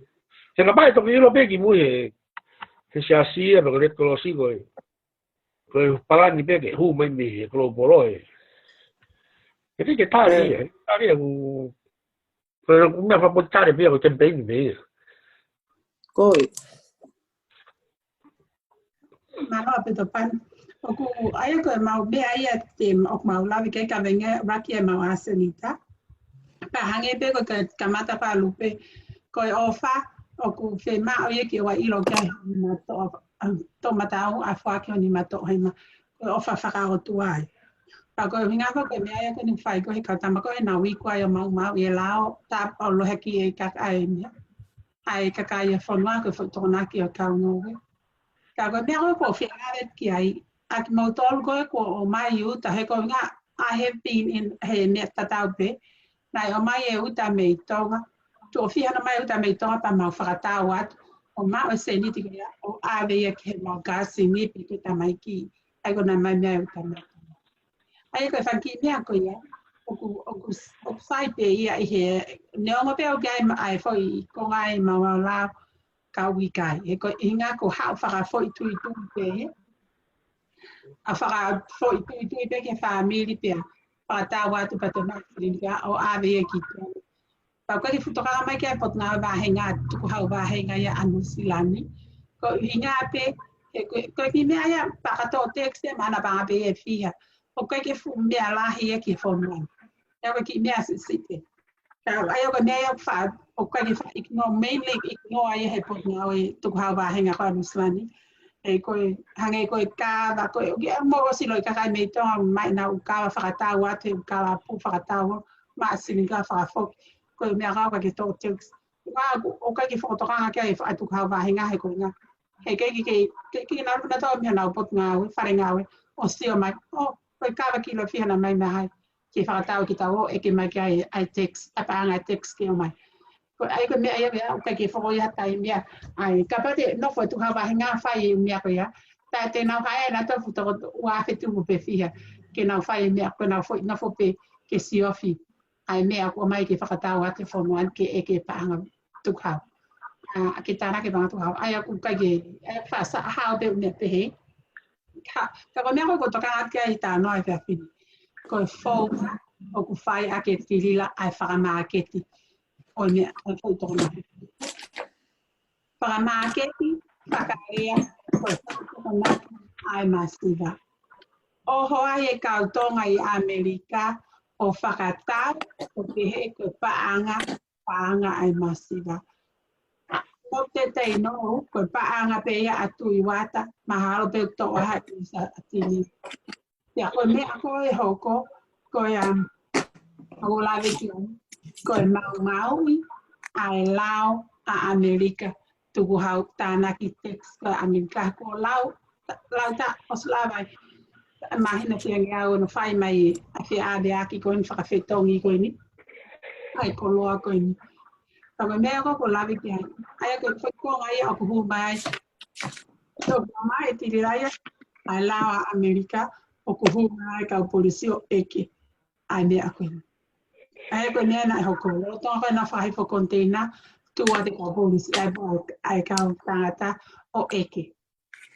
He ka pai toki ʻilo pē ki mui he, he siasi ia, me ko Red Cross ko e. Ko e palani pē ke hū mai mei he Global ē. He ke tali ē, tali ē ku, ko e ku meʻa fakapolitikale pē ia ko e campaign pē ia. Ko e. Mālō ʻaupito Pan. ʻOku ʻai ko e mau meʻa ia te ʻoku mau lave ke ka venga raki e mau ʻasenita. Pea hangē pē ko e kamata pā lupe, ko e ʻofa, ʻoku fiemaʻu ia ke ʻoua ʻilo ke ai nima toʻo, toʻomataʻu ʻa e foaki ʻo nima toʻo hema, ko e ʻofa fakaʻotua ai. Pea ko e ʻuhinga ko e meʻa ia ko eni fai ko e he kau tama ko e na uiku ai ʻo maumau ʻi he lao, tā pau lohe ki he kakai meʻa. ʻA e kakai e fonua ko e foʻi tokonaki ʻo e kau ngoue. Ka ko e meʻa ko e ko fia lave ki ai, ʻa kimoutolu ko e ko ʻomai uta, he ko e ʻuhinga, I have been in he meʻa tatau pē, naʻe ʻomai e uta mei Tonga, tuʻo fiha na mai uta mei Tonga pea mau fakatau atu, ʻo maʻu e sēniti ko ia, ʻo ʻave ia ki he mau kāsini pe ko e tamaiki, ʻa ia ko na mai meʻa e uta mei Tonga. ʻA ia ko e fanga kiʻi meʻa ko ia, ʻoku, ʻoku, ʻoku sai pē ia ʻi he, neongo pē ʻoku ʻi ai ma-, ʻa e foʻi konga ʻi mau lao, ka ʻoku ʻikai. He ko e ʻuhinga ko haʻu fakafoʻituitui pē, he. ʻA fakafoʻituitui pē ki he fāmili pea. Fakatau atu pea toe maʻu e sēniti pea ʻo ʻave ia ki Tonga. Pea ko e kiʻi fuʻu tokanga mai ki he potungāue vāhenga, tukuhau vāhenga ia ʻa Nuʻusila ni. Ko e ʻuhinga pē, he ko e, ko e kiʻi meʻa ia, pea ka toʻo tax ia, mahalo pē ʻe fiha. ʻOku ʻikai ke fuʻu meʻa lahi ia ki he fonua. ʻA ia ko e kiʻi meʻa siʻisiʻi pē. Ka, ʻa ia ko e meʻa ia fa, ʻoku ʻikai ke fa ignore, mainly ignore ia he potungāue tukuhau vāhenga ko ē ʻa Nuʻusila ni. ʻE ko e, hangē ko e kava, ko e, ʻoku ʻi ai mo ʻosi loi kakai mei Tonga, mai nau kava fakatau atu, he kava pū fakatau, maʻu e sēniti ka fakafoki. Ko e meʻa ka ʻoku ʻikai ke toʻo tax. Ka ʻoku, ʻoku ʻikai ke fakatokanga ki ai e faʻahi tukuhau vāhenga he ko e ʻuhinga. He ʻikai ke, ke, ke, ke na luna tau meʻa nau potungāue, fale ngāue, ʻo sio mai, ʻo, ko e kava kilo fiha na mai mei hai, ke fakatau ki tau ʻo ʻeke mai ki ai, ʻa e tax, ʻa e paʻanga e tax ke ʻomai. Ko e ʻai ko e meʻa ia meʻa, ʻoku ʻikai ke foko ia tai meʻa, ʻai, kapau te nofo e tukuhau vāhenga fai e meʻa ko ia, tā te nau hae na tofu toko ua afe tupu pe fiha, ke nau fai e meʻa, ko e nau foʻi nofo pē, ke siofi. ʻA e meʻa ʻoku ʻomai ke fakatau atu e fonua ni ke ʻeke paʻanga tukuhau. ʻA, ke tānaki paʻanga tukuhau. ʻA ia ʻoku ʻikai ke, ʻa ia faʻa sa hao pē ʻū meʻa pehē. Ka, ka ko e meʻa ko ē ʻoku ou tokanga atu ki ai he talanoa ʻa e efiafi ni. Ko e founga ʻoku fai ʻaki e tilila ʻa e fakamāketi. ʻO e meʻa, ʻo e foʻi tokonaki. Fakamāketi, fakalea, ko e fakamāketi ʻa e masiva. ʻOho ai e kau Tonga ʻi ʻAmelika, ʻo fakatau, ʻo pehē ko e paʻanga, paʻanga ʻa e masiva. Ko te te ino, ko e paʻanga pē ia ʻa Tuʻi Uata, mahalo pē ʻoku toʻo ʻa Haʻi Usa ʻa Tini. Pea ko e meʻa ko ē ʻe hoko, ko e, um, ʻoku ou lave ki ai, ko e maumauʻi ʻa e lao ʻa ʻAmelika, tukuhau tānaki tax ko ē ʻa ʻAmelika, ko e lao, lao tā, ʻosi lava ai, māhina fiange au ʻo fai mai ʻa e feʻaveʻaki ko eni fakafetongi ko eni, ʻa e koloa ko eni. Ka ko e meʻa ko ē ʻoku ou lave ki ai, ʻa ia ko e foʻi konga ia ʻoku hū mai ai, ʻoku hū mai e tili laia, ʻa e lao ʻa ʻAmelika, ʻoku hū mai ai kau polisi ʻo ʻeke ʻa e meʻa ko eni. ʻA ia ko e meʻa naʻe hoko, lolotonga ko ē naʻa nau fakahifo koniteina, tuʻu atu e kau polisi, ʻa e, ʻa e kau tangata ʻo ʻeke.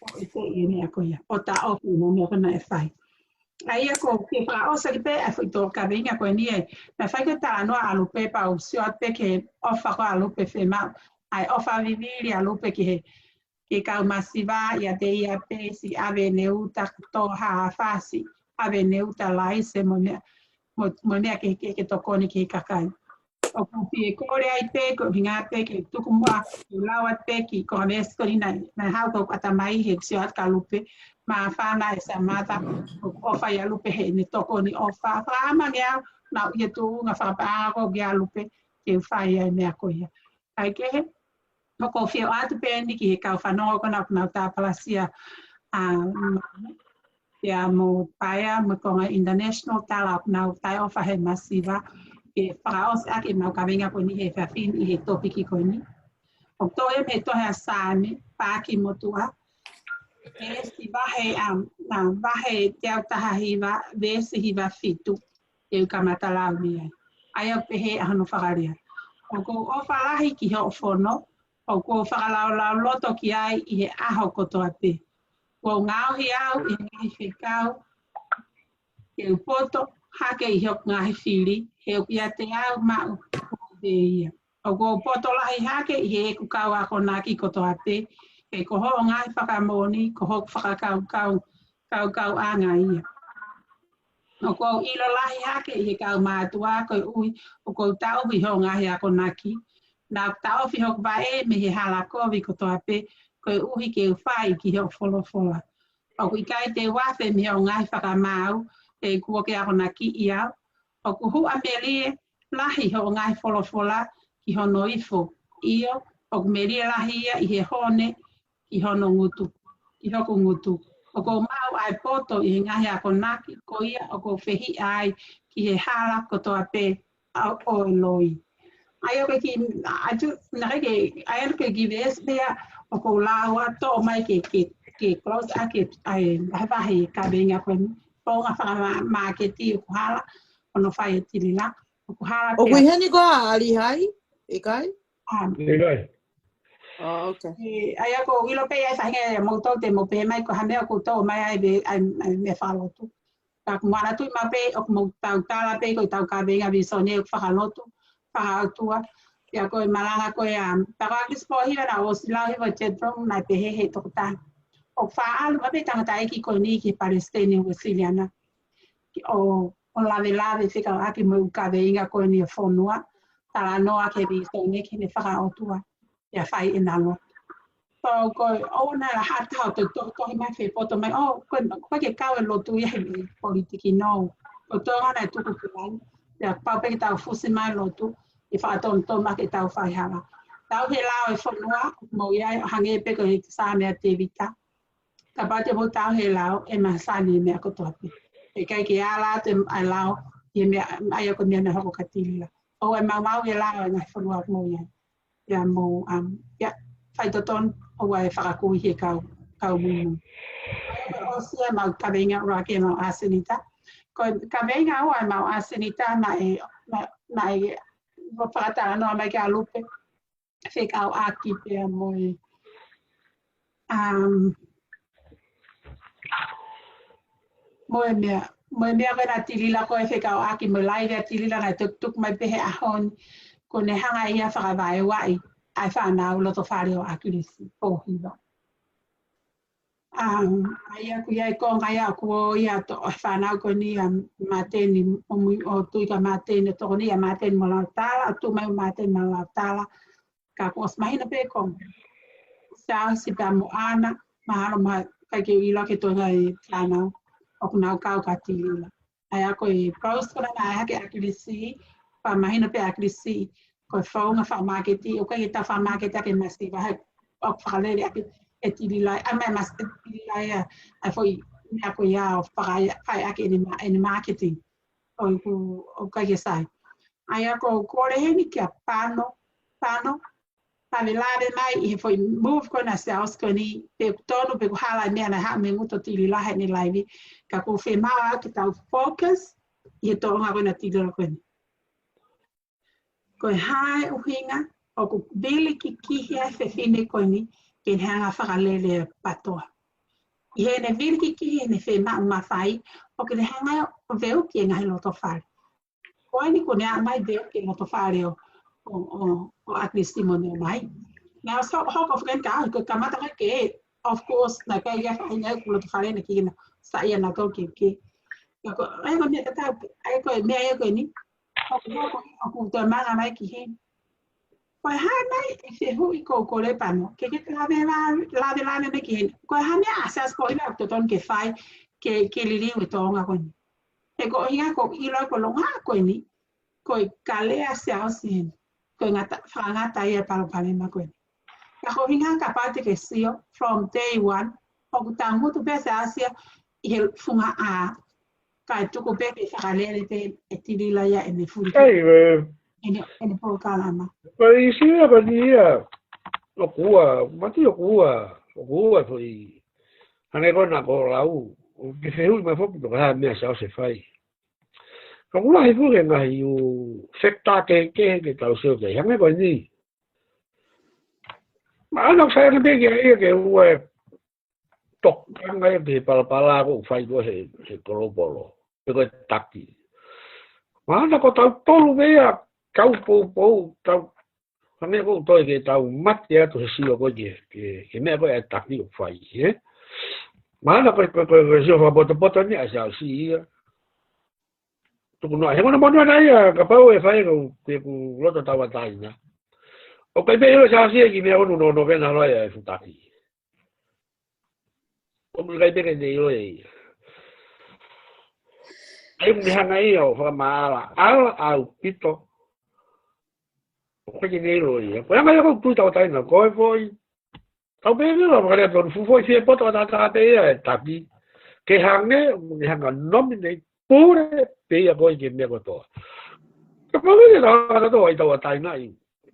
ʻO ʻeke e meʻa ko ia, ʻo taʻofi e meʻa ko ē naʻe fai. ʻA ia ko e fakaʻosi ʻaki pē ʻa e foʻi tō kaveinga ko eni ē, naʻe fai ko ē talanoa ʻa Lupe pea u sio atu pē ki he ʻofa ko ē ʻa Lupe fiemaʻu, ʻa e ʻofa vivili ʻa Lupe ki he, ki he kau masiva, ʻiate ia pē siʻi ʻave ʻene uta, tō hā fasi, ʻave ʻene uta laise mo e meʻa, mo, mo e meʻa kehekehe ke tokoni ki he kakai. ʻOku ou fie kole ai pē, ko e ʻuhinga pē ke tuku muʻa, ke lau atu pē ki he konga veesi ko eni naʻe, naʻe haʻu ki hoku ʻatamai he sio atu kia Lupe, māfana e Samata, ʻoku ʻofa ʻia Lupe heʻene tokoni ʻofa, fakaʻamangia, naʻa ku ʻi he tuʻunga fakapaʻanga ko ē kia Lupe, ke u fai ai e meʻa ko ia. ʻA ia ke he, ʻoku ou fie ʻoatu pē eni ki he kau fanongo ko ena ʻoku nau tāpalasia, ʻa, pea mo Paea, mo e konga international tala ʻoku nau taʻeʻofa he masiva, ke fakaʻosi ʻaki ʻemau kaveinga ko eni he efiafi ni ʻi he tōpiki ko eni. ʻOku toʻo ia mei he tohi ʻa Saame, paaki motuʻa, veesi vahe, ʻa, ʻa, vahe teau taha hiva, veesi hiva fitu, te u kamata lau mei ai. ʻA ia ʻoku pehē ʻa hono fakalea. ʻOku ou ʻofa lahi ki hoʻo fono, ʻoku ou fakalaulauloto ki ai ʻi he ʻaho kotoa pē. Kuo u ngaohi au ʻi he ngaahi fekau, ke u poto hake ʻi hoku ngaahi fili, he ʻoku ʻiate au maʻu ʻoku pē ia. ʻOku ou poto lahi hake ʻi heʻeku kau akonaki kotoa pē, he ko hoʻo ngaahi fakamoʻoni, ko hoku fakakaukau, kaukauʻanga ia. ʻOku ou ʻilo lahi hake ʻi he kau mātuʻa koeʻuhi ʻoku ou taʻofi hoʻo ngaahi akonaki. Naʻa ku taʻofi hoku vaʻe mei he hala kovi kotoa pē koeʻuhi ke u fai ki hoʻo folofola. ʻOku ʻikai te u afe mei hoʻo ngaahi fakamaau, he kuo ke akonakiʻi au. ʻOku huʻa melie lahi hoʻo ngaahi folofola ki hono ifo. ʻIo, ʻoku melie lahi ia ʻi he hone ki hono ngutu, ki hoku ngutu. ʻOku ou maʻu ʻa e poto ʻi he ngaahi akonaki, ko ia ʻoku ou fehiʻa ai ki he hala kotoa pē ʻa, ʻo e loi. ʻA ia ko e kiʻi, ʻa ia ko e kiʻi, ʻa ia ko e kiʻi veesi pē ia ʻoku ou lau atu ʻo ʻomai ke, ke, ke close ʻaki ʻa e vahevahe kaveinga ko eni. Founga fakamāketi ʻoku hala, hono fai e tili la, ʻoku hala ʻOku pea ʻi heni koā ʻa Lihai? ʻIkai? ʻA, ʻIkai. Oh, okay. ʻE, ʻa ia ʻoku ou ʻilo pē ʻa e faʻahinga ʻa moutolu te mou pehē mai ko e hā e meʻa ʻoku ou toʻo mai ai e, ʻa e, ʻa e meʻa fakalotu. Ka ʻoku ou manatuʻi maʻu pē, ʻoku mou tau tala pē ko e tau kaveinga visone ʻoku fakalotu, fakaʻotua. Pea ko e malanga ko ē ʻa, pea ko e Agnes Pōhiva naʻa ku ʻosi lau hifo he chat room naʻe pehē he tokotaha. ʻOku faʻa ʻalu maʻu pē tangataʻeiki ko eni ki he Palesiteni Uēsiliana. Ki ʻo, ʻo lavelave fekauʻaki mo e ʻū kaveinga ko eni ʻo e fonua. Talanoa ki he visone ki heʻene fakaʻotua. ʻIa fai ʻena lotu. So, ko e ʻoua naʻa ha taha ʻo tohitohi mai, fepoto mai, oh, ko e, ko e ke kau e lotu ia he politiki, no. Ko Tonga naʻe tuku ki ai. ʻIa pau pē ke tau fusi mai lotu, ʻi he fakatonutonu ʻaki ʻetau faihala. Tauhi e lao e fonua, mou ʻi ai, hangē pē ko e Saame ʻa Tēvita. Kapau te mou tauhi e lao, ʻe masani e meʻa kotoa pē. ʻE ʻikai ke ala atu e, ʻa e lao, ʻi he meʻa, ʻa ia ko e meʻa naʻe hoko kia Tilila. ʻOua ʻe maumauʻi e lao e ngaahi fonua ʻoku mou ʻi ai. ʻIa mou, um, ʻia, faitotonu, ʻoua ʻe fakakū ʻi he kau, kau muimui. ʻA ia ko e ʻosi ʻemau kaveinga ʻuluaki ʻemau ʻasenita. Ko e kaveinga ua ʻemau ʻasenita naʻe, naʻe, naʻe, ʻo fakatalanoa mai kia Lupe. Fekauʻaki pea mo e, um, mo e meʻa, mo e meʻa ko ena ʻa Tilila ko e fekauʻaki mo e laivi ʻa Tilila naʻe tukutuku mai pē he ʻaho ni, ko ʻene hanga ia ʻo fakavaevaeʻi ʻa e fānau lotofale ʻo ʻAkilisi Pōhiva. Um, ʻa ia ko ia e konga ia ʻoku ʻi ai ʻa e fānau ko eni ʻa Māteni, ʻo Mui, ʻo Tuika Māteni, ʻo tokoni ʻa Māteni mo Lautala, ʻo tuʻu mai ʻa Māteni mo Lautala, Ka kuo ʻosi mahino pē ko Siaosi pea mo ʻAna, mahalo ʻoku ʻikai ke u ʻilo ki he toenga e fānau ʻoku nau kau kia Tilila. ʻA ia ko e post ko ena naʻe ʻai hake ʻe ʻAkilisi, pea mahino pē ʻe ʻAkilisi, ko e founga fakamāketi, ʻoku ʻikai ke tau fakamāketi ʻaki e masiva he ʻoku fakalele ʻaki ʻe Tilila, ʻa e masiva ʻe Tilila ia, ʻa e foʻi meʻa ko ia ʻoku fakaʻai ʻaki ʻene ma-, ʻene marketing. ʻOku, ʻoku ʻikai ke sai. ʻA ia ko e kole heni kia Pano, Pano, pea me lave mai ʻi he foʻi move ko ena ʻa Siaosi ko eni, pe ʻoku tonu, pe ʻoku hala e meʻa naʻe haʻu mei he ngutu ʻo Tilila heʻene laivi, ka ʻoku fiemaʻu ke tau focus ʻi he toʻonga ko ena ʻa Tilila ko eni. Ko e hā e ʻuhinga ʻoku vilikikihi ai e fefine ko eni ke ne hanga ʻo fakalele e PTOA. ʻI heʻene vilikikihi ʻene fiemaʻu mafai, ʻoku ne hanga ʻo veuki e ngaahi loto fale. Ko eni kuo ne ʻomai veuki e loto fale ʻo, ʻo, ʻo, ʻo ʻAkilisi mo ne ʻomai. Naʻe ʻosi hoko, hoko fakaʻamu ka, ko e kamata mai ke, of course, naʻe ʻikai ke ʻi ai ha faʻahinga ʻoku loto fale naʻe kei na, saiʻia naʻa tau ke, ke. Ka ko, ʻa ia ko e meʻa tatau, ʻa ia ko e meʻa ia ko eni, ʻoku, ʻoku, ʻoku toe manga mai ki heni. Ko e hā nai e fehuʻi ʻoku ou kole Pano, ke ke lave, lave, lave, lave mai ki heni. Ko e hā nai ʻa Siaosi ko ena ʻoku totonu ke fai, ke, ke liliu e toʻonga ko eni. He ko e ʻuhinga ʻoku ou ʻilo ko e longaʻi ko eni, ko e kalea ʻa Siaosi heni. Ko e ngata, fakangata ia e palopalema ko eni. Ka ko e ʻuhinga kapau te ke sio, from day one, ʻoku tangutu pē ʻa Siaosi ia ʻi he funga ʻā, kae tuku pē ke fakalele pē ʻe Tilila ia ʻene fuli. Ei, e, ʻene, ʻene polokalama. Ko e isi ia ko eni ia, ʻoku ua, mati ʻoku ua, ʻoku ua foʻi. Hangē ko ena ʻoku lau, ʻoku ke fehuʻi mai foki pe ko e hā e meʻa ʻa Siaosi ʻe fai. Ka ʻoku lahi foki e ngaahi ʻū factor kehekehe ke tau sio ki ai. Hangē ko eni. Mahalo ʻoku sai ange pē ke ʻai ke ua e tokanga ia ki he palapala ʻoku fai ko ē he, he kolopolo. Pe ko e taki. Mahalo ko tautolu pē ia kau poupou, tau, hangē ʻoku toe ke tau mate atu he sio ko ē ki he, ki he, ki he meʻa ko ē ʻa e taki ʻoku fai, ē? Mahalo ko e, ko e, ko e, ko e sio fakapotopoto eni ʻa Siaosi ia. Tuku noa, he ko hono monū ʻana ia, kapau ʻe fai ko, ke ʻoku loto tauʻatāina. ʻOku ʻikai pē ʻilo ʻe Siaosi ia ki he meʻa ʻoku nō, nō, nō pē na loa ia e fuʻu taki. ʻOku ʻikai pē ke ne ʻilo ia. ʻA ia ʻoku ne hanga ia ʻo fakamaʻalaʻala ʻaupito. ʻOku ʻikai ke ne ʻilo ia. Ko e anga ia ʻoku tui tauʻatāina, ko e foʻi. Tau pehē ni la, fakalea tonu fuʻu foʻi fie poto ʻataʻatā pē ia e taki. Ke hangē, ʻoku ne hanga ʻo nominate pule pē ia ko ē ki he meʻa kotoa. Kapau ʻe tau ʻataʻatā ʻi tauʻatāina ʻi.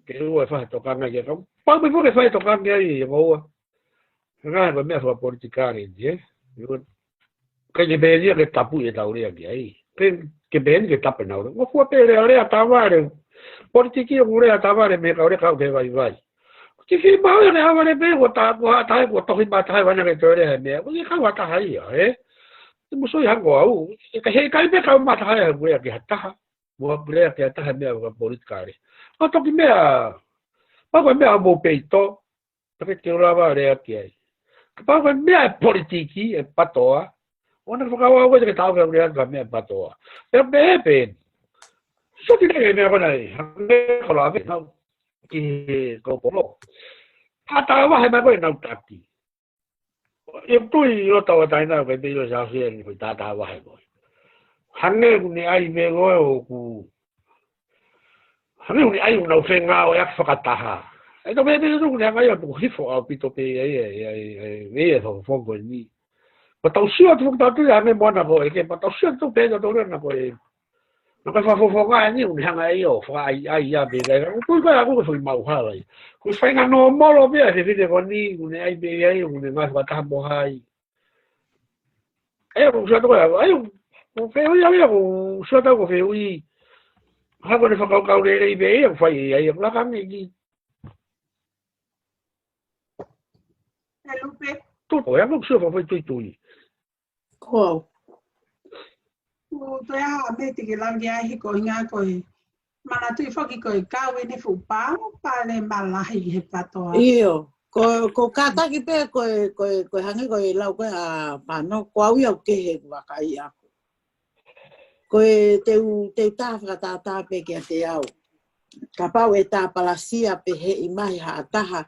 Ke ua e faʻahinga tokanga ki ai. Kapau pē foki ke faʻahinga tokanga ki ai ʻe ua. Hangē ko e meʻa fakapolitikale eni, ē? ʻIkai ke pehē ni ia ke tapu ʻetau lea ki ai. Ke, ke pehē ni ke tapu ʻenau lea. ʻOku ua pē lea, lea tavale. Politiki ʻoku lea tavale mei he kau lea kau ke vaivai. Ke fiemaʻu ia ke tavale pē, ko tā, ko tā, ko tohi matahe wana ke toe lea he meʻa. Ko e kau ha taha ia, ē? Te mou sio hangē ko au. He ʻikai pē kau matahe ʻeku lea ki ha taha. Mo ʻeku lea ki ha taha meʻa fakapolitikale. ʻA toki meʻa, pau ko e meʻa mo peito. Pea ke te u lava lea ki ai. Kapau ko e meʻa ʻa e politiki, ʻa e PTOA, ʻoua naʻa ke fakaʻauha koe ke tau ke lea ki he meʻa ʻa e PTOA. Pea pehē pē eni. Sio ki he meʻa ko ena ē, hangē ko e lave ʻenau ki he kolopolo. Tātāvahe mai ko ē ʻenau taki. ʻOku tui ʻilo tauʻatāina ʻoku ʻikai pē ʻilo ʻe Siaosi ia ʻene foʻi tātāvahe ko ē. Hangē ʻoku ne ʻai meʻa ko ē ʻoku Hangē ʻoku ne ʻai ʻoku nau fengāueʻaki fakataha. ʻE tau pehē pē ʻoku ne hanga ia ʻo tuku hifo ʻaupito pē ia, ia, ia, ia, ia, ia, fakafofonga ko eni. Pea tau sio atu foki tautolu ia hangē mo ʻAna ko ē, ke pea tau sio atu pē tautolu ia ʻAna ko ē. Naʻa ko e fakafofonga eni ʻoku ne hanga ia ʻo fakaʻaiʻai ia pē ia. ʻOku tui ko ē ʻaku ko e foʻi maʻuhala ia. Ko e faʻahinga nōmolo pē ia e fefine ko eni, ʻoku ne ʻai pē ia, ʻoku ne ngāue fakataha mo hai. ʻE, ʻoku sio atu ko ē, ʻai, ʻoku fehuʻi au ia, ʻoku sio atu ʻoku fehuʻi. Hako ne fakakaukau lelei pē ia, ʻoku fai ia, ia, ʻoku laka ange ki. ʻE Lupe. Tuku, ʻe, ʻoku sio fakafoʻituitui. Ko au. ʻOku toe ʻi ai ha meʻa te ke lave ki ai he ko e ʻuhinga ko e Manatuʻi foki ko e kau ʻene fuʻu palopalema lahi he PTOA. ʻIo, ko, ko kātaki pē ko e, ko e, ko e hangē ko e lau ko ē ʻa Pano, ko au ia ʻoku kehe ʻeku vakai ʻaku. Ko e te u, te u tā fakatātā pē kiate au. Kapau ʻe tāpalasia pehē ʻi mai ha taha,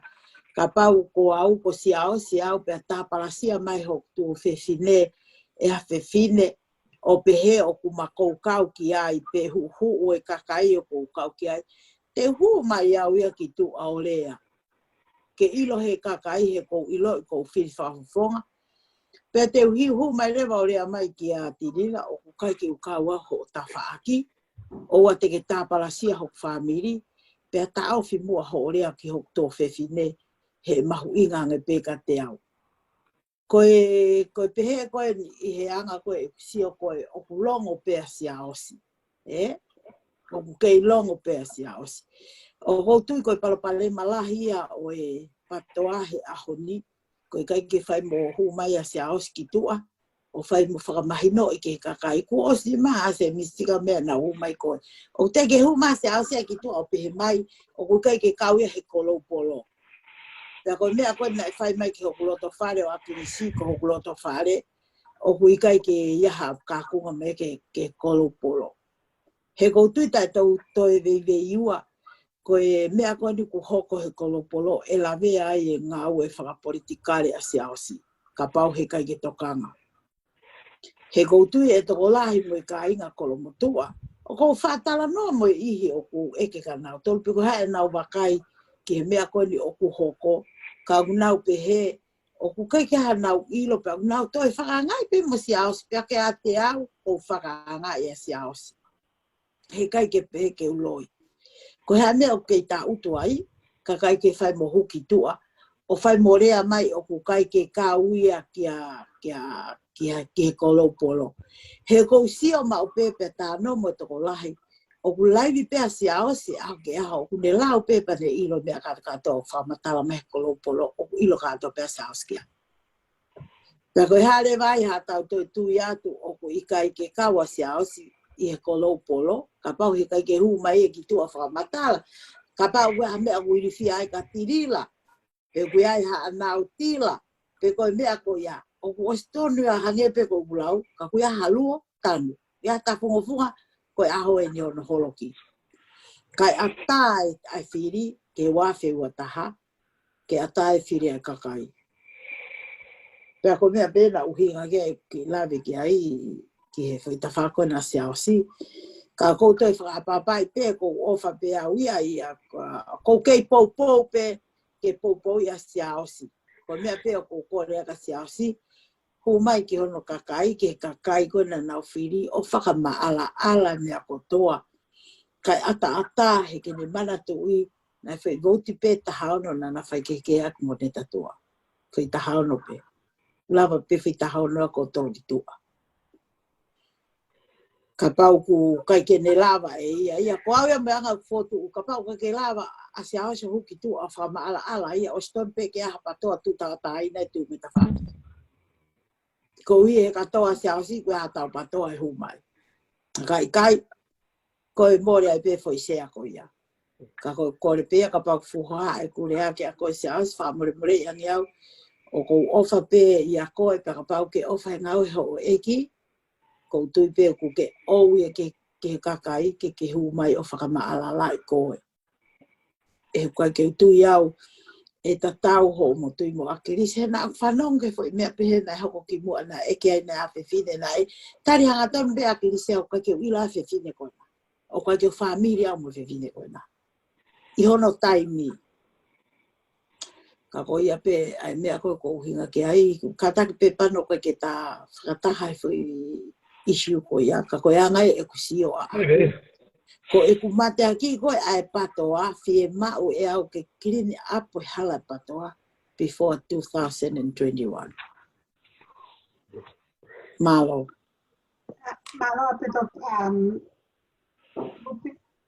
kapau ko au ko Siaosi au pea tāpalasia mai hoku tuofefine ʻe ha fefine ʻo pehē ʻoku ma kau ki ai pe huʻuhuʻu e kakai ʻoku ou kau ki ai, te u hū mai au ia ki tuʻa ʻo lea. Ke ʻilo he kakai he ʻoku ou ʻilo ʻoku ou fili fakafofonga. Pea te u hū mai leva ʻo lea mai kia Tilila ʻoku ʻikai ke u kau au hoʻo tafaʻaki. ʻOua te ke tāpalasia hoku fāmili, pea taʻofi muʻa hoʻo lea ki hoku tuofefine he mahuʻinga ange pē kiate au. Ko e, ko e pehē ko ē ʻi he anga ko ē ʻeku sio ko ē ʻoku longo pē ʻa Siaosi. ʻE? ʻOku kei longo pē ʻa Siaosi. ʻOku ou tui ko e palopalema lahi ia ʻo e PTOA he ʻaho ni. Ko e ʻikai ke fai mo hū mai ʻa Siaosi ki tuʻa ʻo fai mo fakamahinoʻi ki he kakai kuo ʻosi mai ʻa e misitika meʻa naʻa hū mai ko ē. ʻOku teʻeki ke hū mai ʻa Siaosi ia ki tuʻa ʻo pehē mai ʻoku ʻikai ke kau ia he koloupolo. Pea ko e meʻa ko ē naʻe fai mai ki hoku loto fale ʻo ʻAkilisi ko hoku loto fale, ʻoku ʻikai ke ʻi ai ha kaunga mai ki he, ki he koloupolo. He ʻoku ou tui taʻe tau toe veiveiua, ko e meʻa ko eni kuo hoko he koloupolo ʻe lavea ai e ngāue fakapolitikale ʻa Siaosi, kapau he ʻikai ke tokanga. He ʻoku ou tui ʻe tokolahi mo e kāinga Kolomotuʻa, ʻoku ou faʻa talanoa mo e ʻihi ʻoku ʻeke kia nautolu pe ko e hā ʻenau vakai ki he meʻa ko eni ʻoku hoko, ka ʻoku nau pehē ʻoku ʻikai ke ʻi ai hanau ʻilo pea ʻoku nau toe fakaangaʻi pē mo Siaosi pea kiate au ʻoku ou fakaangaʻi ʻa Siaosi. He ʻikai ke pehē ke u loi. Ko e hā e meʻa ʻoku kei tangutu ai, ka ʻikai ke fai mo hū ki tuʻa, ʻo fai mo lea mai ʻoku ʻikai ke kau ia ki a, ki a, ki a, ki he koloupolo. He ʻoku ou sio maʻu pē pea talanoa mo e tokolahi, ʻoku laivi pē ʻa Siaosi ʻaho ki he ʻaho, ʻoku ne lau pē pea ne ʻilo meʻa kātoa kātoa ʻoku fakamatala mai he koloupolo, ʻoku ʻilo kātoa pē ʻa Siaosi ki ai. Pea ko e hā leva ai haʻatau toe tui atu ʻoku ʻikai ke kau ʻa Siaosi ʻi he koloupolo, kapau he ʻikai ke hū mai ia ki tuʻa fakamatala, kapau ʻoku ʻi ai ha meʻa ʻoku ilifia ai kia Tilila, pe ʻoku ʻi ai haʻanau tila, pe ko e meʻa ko ia, ʻoku ʻosi tonu ia hangē pē ko ʻeku lau, ka ʻoku ʻi ai ha luo, tanu, ʻi ai ha tafungofunga, ko e ʻaho eni hono holoki. Kae ʻatā e, ʻa e fili, ke ua afe ua taha, ke ʻatā e fili ʻa e kakai. Pea ko e meʻa pē naʻe ʻuhinga ke, ke lave ki ai, ki he foʻi tafaʻaki ko ena ʻa Siaosi. Ka ʻoku ou toe fakaʻapaʻapaʻi pē, ʻoku ou ʻofa pē au ia ia, ka, ʻoku ou kei poupou pē, ke poupou ia ʻa Siaosi. Ko e meʻa pē ʻoku ou kole kia Siaosi, hū mai ki hono kakai, ki he kakai ko ena naʻa nau fili, ʻo fakamaʻalaʻala meʻa kotoa. Kae ʻataʻatā he ke ne manatuʻi, naʻe foʻi vouti pē taha ono naʻa na fai kehekehe ʻaki mo Netatua. Foʻi taha ono pē. Lava pē foʻi taha ono ʻa ko toli tuʻa. Kapau ʻoku ʻikai ke ne lava ʻe ia, ia ko au ia mo e anga ʻeku fokotuʻu, kapau ʻoku ʻikai ke lava ʻa Siaosi ʻo hū ki tuʻa ʻo fakamaʻalaʻala ia ʻosi tonu pē ke ʻi ai ha PTOA tuʻu tangataʻeiki ʻi he tuʻu mei tafaʻaki. Ko ia he kātoa ʻa Siaosi, ko e hā ʻetau PTOA ʻe hū mai. Ka ʻikai, ko e mole ai pē foʻi sea ko ia. Ka ko, kole pē ia kapau ʻoku fuha ʻeku lea kia koe Siaosi, fakamolemoleʻi ange au. ʻOku ou ʻofa pē ʻia koe, pea kapau ʻoku ke ʻofa he ngāue houʻeiki, ʻoku ou tui pē ʻoku ke ʻoua ke, ke kakai, ke, ke hū mai ʻo fakamaʻalaʻalaʻi koe. ʻE ʻikai ke u tui au, ʻe tatau hoʻomo tui mo ʻAkilisi, he naʻa ku fanongo ki he foʻi meʻa pehē naʻe hoko kimuʻa naʻe ʻeke ai naʻe ʻi ai ha fefine naʻe, tali hangatonu pē ʻe ʻAkilisi ʻoku ʻikai ke u ʻilo ʻa e fefine ko ena. ʻOku ʻikai ke u fāmili au mo e fefine ko ena ʻi hono taimi. Ka ko ia pē, ʻa e meʻa ko ē ʻoku ou ʻuhinga ki ai, kātaki pē pea ʻoku ʻikai ke ta fakataha he foʻi ʻisiū ko ia, ka ko e anga ē ʻeku sio ʻaʻaku. Ko ʻeku mateaki ko ē ʻa e PTOA, fiemaʻu ʻe au ke clean up e hala PTOA before two thousand and twenty-one. Mālō. Mālō ʻaupito, um,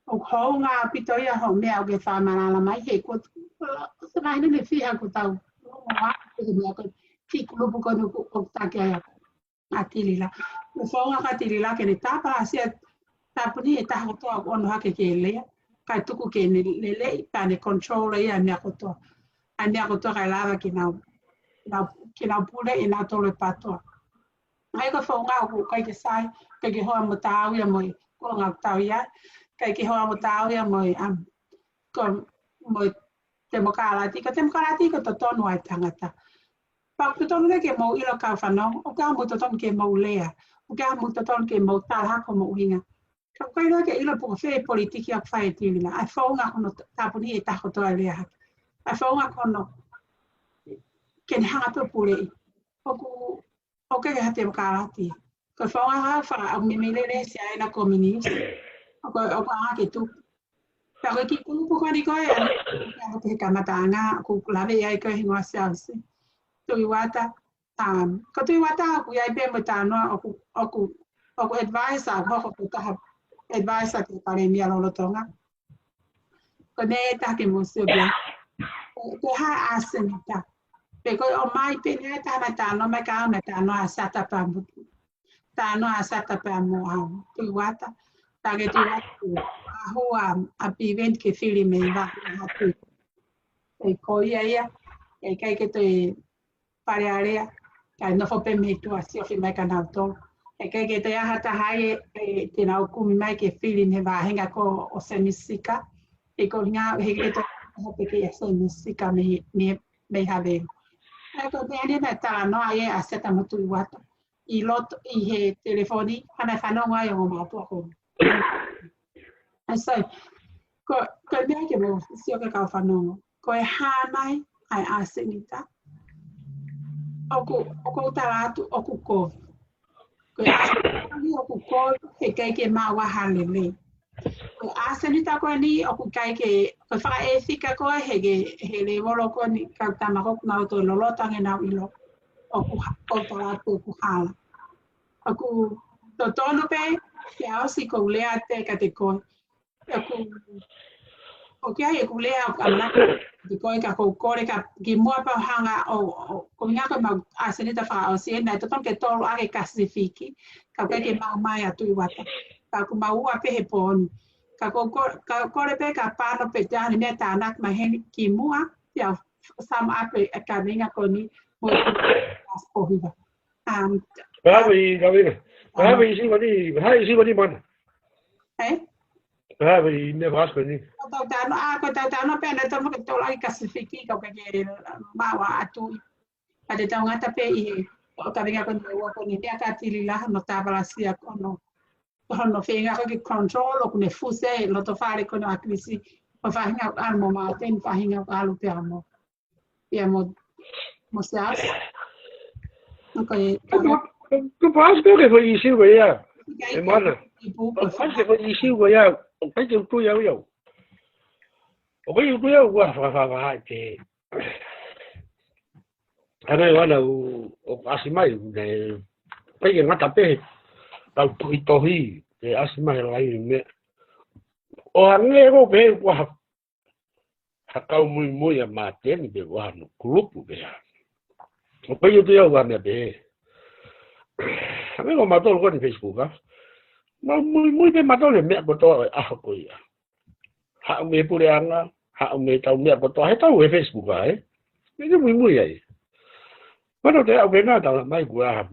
ʻoku hounga ʻaupito ia hoʻo meʻa ʻoku ke fakamaʻalaʻala mai he ko, ko, ko e mahino ne fiha ko tau. Ko e meʻa ko e kiʻi kulupu ko eni ʻoku, ʻoku taki ai ʻa Tilila. ʻOku hounga kia Tilila ke ne tāpalasia, tāpuni e taha kotoa ʻoku ʻono hake ke lea. Kae tuku ke ne lelei, pea ne control ia meʻa kotoa. ʻA e meʻa kotoa kae lava ke nau, nau, ke nau pule ʻe nautolu e PTOA. ʻA ia ko e founga ʻoku ʻikai ke sai, ʻikai ke hoa mo taau ia mo e, ko e ngaahi tau ia, ʻikai ke hoa mo taau ia mo e, um, ko mo temokalati, ko temokalati ko totonu ai tangata. Pau totonu ke mou ʻilo kau fanongo, ʻoku ʻikai mou totonu ke mou lea, ʻoku ʻikai mou totonu ke mou tala hake homou ʻuhinga. Ka ko ʻilo ke ʻilo pe ko fē politiki ʻoku fai ʻe Tilila, ʻa e founga ko hono t-, tāpuni e taha kotoa lea hake. ʻA e founga ko hono ke ne hanga pē puleʻi. ʻOku, ʻoku ʻikai ke ha temokalati. Ko e founga ha faka-, ʻoku meimei lele sia ena kominisiti. ʻOku, ʻoku anga ke tuku. Pea ko e kiʻi kulupu ko eni ko ē, ʻa, ʻa, ʻa, he kamataʻanga, ʻoku lave ai ko e hingoa Siaosi. Tuʻi Uata, um, ko Tuʻi Uata ʻoku ʻi ai pē mo e talanoa ʻoku, ʻoku, ʻoku advisor, ʻoku hoko ko e taha advisor ki he palēmia lolotonga. Ko e meʻa ʻe taha ke mou sio ki ai. Ko e hā ʻasenita. Pe ko e ʻomai pē ʻe taha mai talanoa mai ka ʻomai talanoa ʻa Sata pea mo, talanoa ʻa Sata pea mo, um, Tuʻi Uata. Tangata Tuʻi Uata, ʻa hua, ʻa Piveni ke fili mei vā, ʻa Tuʻi. ʻE ko ia ia, ʻe ʻikai ke toe pale alea, kae nofo pē mei tuʻa siofi mai kia nautolu. ʻE ʻikai ke toe ʻi ai ha taha ia ʻe, ʻe te nau kumi mai ke fili mei he vāhenga ko ē ʻo Sēmisi Sika. ʻE ko e ʻuhinga, he ʻikai ke toe ʻi ai ha taha pē ke ʻi ai Sēmisi Sika mei, mei, mei Havelu. ʻE ko e meʻa ni naʻe talanoa ai ʻa Sata mo Tuʻi Uata ʻi loto ʻi he telefoni, ʻa naʻe fanongo ai ʻa e ongo mātuʻa ko ē. ʻA, so, ko, ko e meʻa ke mou sio ki ai kau fanongo. Ko e hā mai ʻa e ʻasenita. ʻOku, ʻoku ou tala atu ʻoku kovi. Ko e ʻasenita ni ʻoku kovi, he ʻikai ke maʻu ai ha lelei. Ko e ʻasenita ko eni ʻoku ʻikai ke, ko e fakaʻefika ko ē he ke, he lēvolo ko eni kau tama ko ē ʻoku nau toe loloto ange ʻenau ʻilo. ʻOku ha-, ʻoku ou tala atu ʻoku hala. ʻOku totonu pē, Siaosi, ke u lea atu kiate koe. ʻOku, ʻoku ʻi ai ʻeku lea ʻoku ʻamanaki kiate koe ka ʻoku ou kole ka kimuʻa pea u hanga ʻo, ʻo, ko e ʻuhinga ko ʻemau ʻasenita fakaʻosi eni, naʻe totonu ke tolu ʻaki e Kasifiki, ka ʻoku ʻikai ke maʻu mai ʻa Tuʻi Uata. Ka ʻoku mau ua pē he pō ni. Ka ʻoku ou ko-, ka ʻoku ou kole pē ka pano pē te ʻi ai ha meʻa tānaki mai heni kimuʻa, pea u sum up e kaveinga ko eni, mo e ko hiva. Um, Pehē ʻi kaveinga. Pehē ʻi siva ni, pehē ʻi siva ni mana. Eh? Pehē ʻi meʻa fakaʻosi ko eni. Ko ʻetau talanoa, ʻa, ko ʻetau talanoa pē naʻe totonu ke tolu ʻaki e Kasifiki, ka ʻoku ʻikai ke maʻu ʻa Tuʻi. Ka te tau ngata pē ʻi he, ʻo kaveinga ko eni ua ko eni, meʻa kia Tilila, hono tāpalasia ko hono, hono feinga ko ē ke control, ʻoku ne fusi e loto fale ko eni ʻa Kilisi, ko e faʻahinga ʻoku ʻalu mo Māteni, faʻahinga ʻoku ʻalu pē ʻa mo ia mo, mo Siaosi. ʻOku ʻi ai, Tuʻi Uata, ko e foʻi ʻīsiu ko ia. ʻIkai ʻe ke mana. Tuʻi Uata, ko e foʻi ʻīsiu ko ia. ʻOku ʻikai ke u tui au ia. ʻOku ʻikai ke u tui au ʻoku fakafakahaʻi te. Ana ʻi wana u, ʻoku ʻasi mai, ne, ʻikai ke ngata pē. Tau tohi tohi, te ʻasi mai he laini meʻa. ʻO hangē ko ē pē ʻoku ha ha kau muimui ʻa Māteni pe ʻoku ʻi ai hano kulupu pē ia. ʻOku ʻikai ke u tui au ʻa e meʻa pehē. Hangē ko mautolu ko eni Facebook, ʻa. Mau muimui pē mautolu he meʻa kotoa ʻo e ʻaho ko ia. Haʻu mei he puleʻanga, haʻu mei heʻetau meʻa kotoa, he tau he Facebook, ʻa, ē? Meʻa ke muimui ai. Mana te au pē na tala mai kuo ʻi ai ha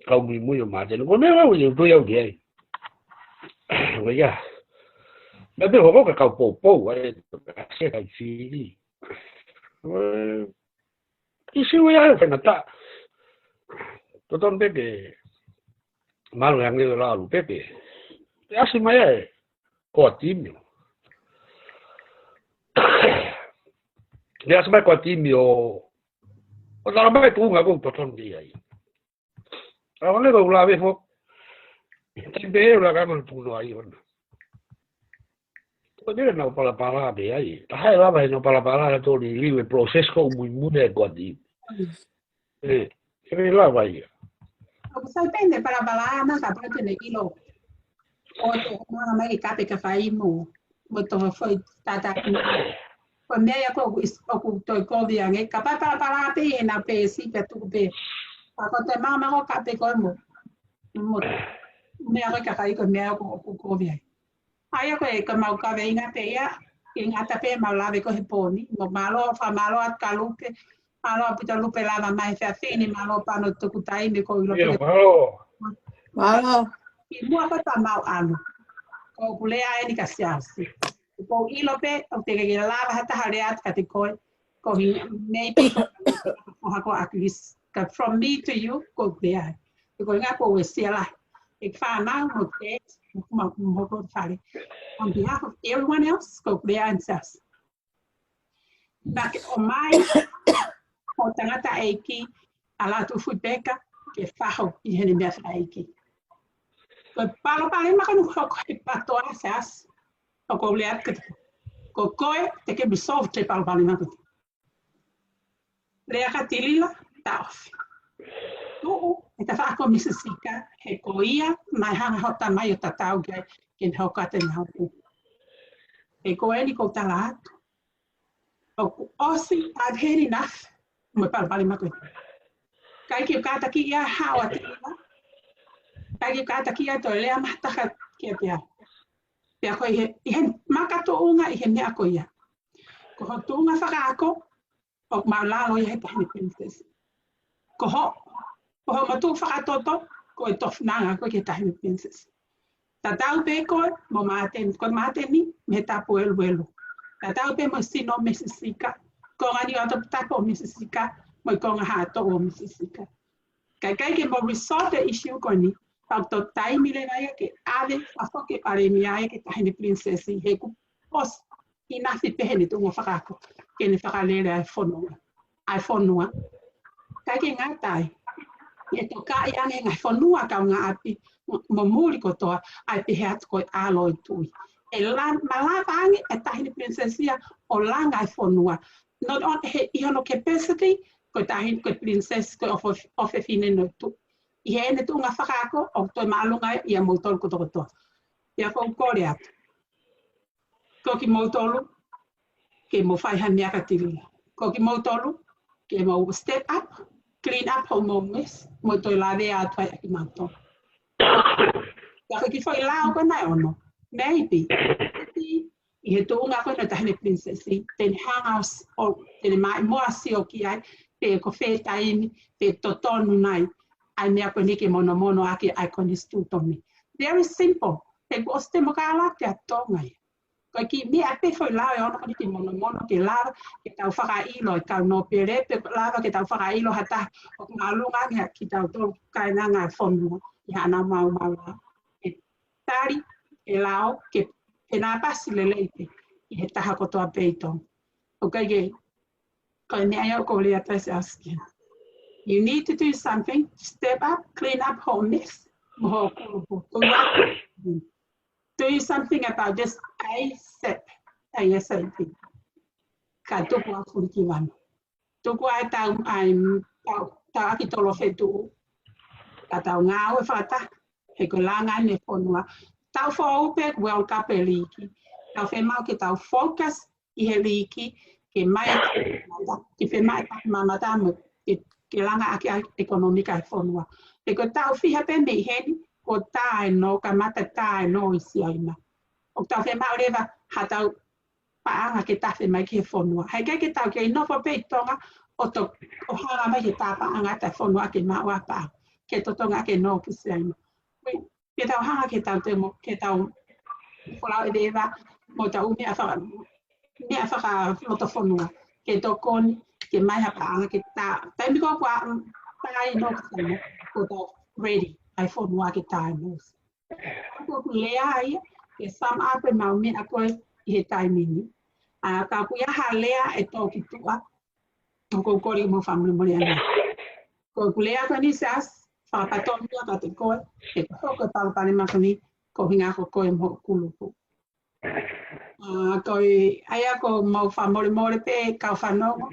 kau muimui ʻo Māteni. Ko e meʻa ʻoku ʻikai ke u tui au ki ai. Ko ia. Meʻa pē hoko ka kau poupou, ʻa e, ka se kai fili. Ko e ʻīsiu ia ʻoku faingataʻa. Totonu pē ke malu hangē ʻoku lalo pē pē. Te ʻasi mai ʻa e Koa Timi. Te ʻasi mai Koa Timi ʻo, ʻo tala mai tuʻunga ʻoku totonu ke ʻi ai. ʻA, ʻo leva u lave foki. Te pehē ʻoku laka manu puno ai ona. Ko e meʻa naʻa nau palapala pē ai. Taha e lava he naʻa nau palapala naʻa nau liliu e process ko ē muimui ʻa e Koa Timi. ʻE, ʻe lava ia. ʻOku sai pē ʻene palapala na ka pau te ne ʻilo. ʻO te manga mai ka pe ka fai mo, mo to foʻi tata ki mo. Ko e meʻa ia ko ē ʻoku is-, ʻoku toe kovi ange. Kapau palapala pē ʻe na pē si pē tuku pē. Ka ko te manga mai ko ē ka pe ko mo. Mo, meʻa ko ē ka fai ko e meʻa ʻoku, ʻoku kovi ai. ʻA ia ko e ka mau kaveinga pē ia, ʻi he ngata pē mau lave ko ē he pō ni. Mo mālō, fakamālō atu kia Lupe, mālō ʻaupito Lupe lava mai he efiafi ni, mālō pano toku taimi ko ilo Ia, pē. Mālō. Mālō. ʻI muʻa ko e ta mau ʻalu. Ko ʻeku lea eni kia Siaosi. Ko u ʻilo pē, ʻoku teʻeki ke lava ha taha lea atu kiate koe, ko e ʻuhinga, maybe ko e hako ʻa Chris. Ka from me to you, ko e lea. Ko e ʻuhinga ko e uesia lahi ʻeku fānau mo e kiʻi, mo, mo, mo e fale. On behalf of everyone else, ko e lea and sus. Naʻa ke ʻomai ʻo tangataʻeiki ʻa Lātūfuipeka ke faho ʻi heʻene meʻa fakaʻeiki. Ko e palopalema ko eni ʻoku hoko he PTOA, sus, ʻoku ou lea atu kiate koe. Ko koe te ke resolve e palopalema ko eni. Lea kia Tilila, taʻofi. Tuʻu he tafaʻaki ʻo Misi Sika, he ko ia naʻe hanga ʻe hoʻo tamai ʻo tatau ki ai ke ne hoko atu ʻene haʻu. He ko eni ʻoku ou tala atu, ʻoku ʻosi, I've had enough mo e palopalema ko eni. ʻIkai ke u kātaki ia, haʻu ʻa Tilila. ʻIkai ke u kātaki ia, toe lea mai ha taha kiate au. Pea ko e ʻi he, ʻi he makatuʻunga ʻi he meʻa ko ia, ko hoʻo tuʻunga fakaako ʻoku māʻulalo ia he Taʻahine Princess. Ko hoʻo, ko hoʻo motuʻa fakatoto, ko e tofinanga koe ki he Taʻahine Princess. Tatau pē koe mo Māteni, ko Māteni mei he Tapu ʻEluelu. Tatau pē mo e sino ʻo Misi Sika, ko e ngaahi ʻotu tapu ʻo Misi Sika, mo e konga haʻa toʻu ʻo Misi Sika. Ka ʻikai ke mou resolve e issue ko eni, pea ʻoku toe taimi leva ia ke ʻave, ʻave foki e palēmia ia ki he Taʻahine Princess, he ʻoku ʻosi ʻi he ʻuhinga pē heʻene tuʻunga fakaako ke ne fakalele ʻa e fonua. ʻA e fonua. ʻIkai ke ngata ai, ʻe tokaʻi ange ngaahi fonua kaungāʻapi mo muli kotoa, ʻa e pehē atu ko e ʻAlo ʻo e Tuʻi. ʻE la-, malava ange e Taʻahine Princess ia ʻo langa e fonua. Not only he, ʻi hono capacity ko e Taʻahine, ko e Princess, ko e ʻofo-, ʻofefine ʻo e Tuʻi. ʻI heʻene tuʻunga fakaako, ʻoku toe māʻolunga ia moutolu kotokotoa. Pea ʻoku ou kole atu, ko kimoutolu ke mou fai ha meʻa kia Tilila. Ko kimoutolu ke mou step up, clean up hoʻomou mess, mo toe lavea atu ai ʻa kimautolu. Ka ko e kiʻi foʻi lao ko ena ʻe ono, maybe, ʻi he tuʻunga ko ena ʻo e Taʻahine Princess, te ne hanga ʻo s-, ʻo, te ne maʻimoa sio ki ai, pe ko fē taimi, pe totonu nai ʻa e meʻa ko eni ke monomono ʻaki ʻa e konisitūtone. Very simple. He kuo ʻosi temokalati ʻa Tonga ia. Ko e kiʻi meʻa pē foʻi lao ʻe ono ko eni ke monomono, ke lava ke tau fakaʻilo e kau nōpele, pe lava ke tau fakaʻilo ha taha ʻoku māʻolunga ange kitautolu kāinga e fonua ʻi haʻanau maumau lao. ʻE tali e lao ke penāpasi lelei pē ʻi he taha kotoa pē ʻi Tonga. ʻOku ʻikai ke, ko e meʻa ia ʻoku ou lea atu ai, sus, ki ai. You need to do something, step up, clean up hoʻo mess mo hoʻo kulupu. Do something about this ASAP, ASAP. Ka tuku ā Fulikivanu. Tuku ā e tau, ʻai, tau, tau ʻaki tolo fetuʻu. Ka tau ngāue fakataha, he ko e langa ʻeni e fonua. Taʻu foʻou pē World Cup e liiki. Tau fiemaʻu ke tau focus ʻi he liiki, ke ʻomai, ke fiemaʻu e mamata mo, ke, ke langa ʻaki ʻa e ʻekonōmika e fonua. He ko e taʻu fiha pē mei heni, kuo tā ʻeni, kamata tā ʻeni ʻi Siaina. ʻOku tau fiemaʻu leva ha tau paʻanga ke tafe mai ki he fonua. He ʻikai ke tau kei nofo pē ʻi Tonga ʻo to-, ʻo hanga mai ke tā paʻanga ʻa e fonua ke maʻu ʻa e paʻanga ke totongi ʻaki ʻeni ki Siaina. Ke tau hanga ke tau te mo, ke tau folau e veva mo tau meʻa faka-, meʻa fakalotofonua. Ke tokoni, ke ʻomai ha paʻanga ke tā. Taimi ko ē kuo tā ʻeni ki Siaina, kuo tau ready ʻa e fonua ke tā ʻeni. Ko ʻeku lea ia, ke sum up ʻemau meʻa ko ē ʻi he taimi ni. ʻA, ka ʻoku ʻi ai ha lea ʻe tō ki tuʻa, ʻoku ou kole ke mou fakamolemole ange. Ko ʻeku lea ko eni, sus, fakapatonu ia kiate koe, he ko e palopalema ko eni, ko e ʻuhinga ko koe mo hoʻo kulupu. ʻA, ko e, ʻa ia ko ʻemau fakamolemole pē kau fanongo.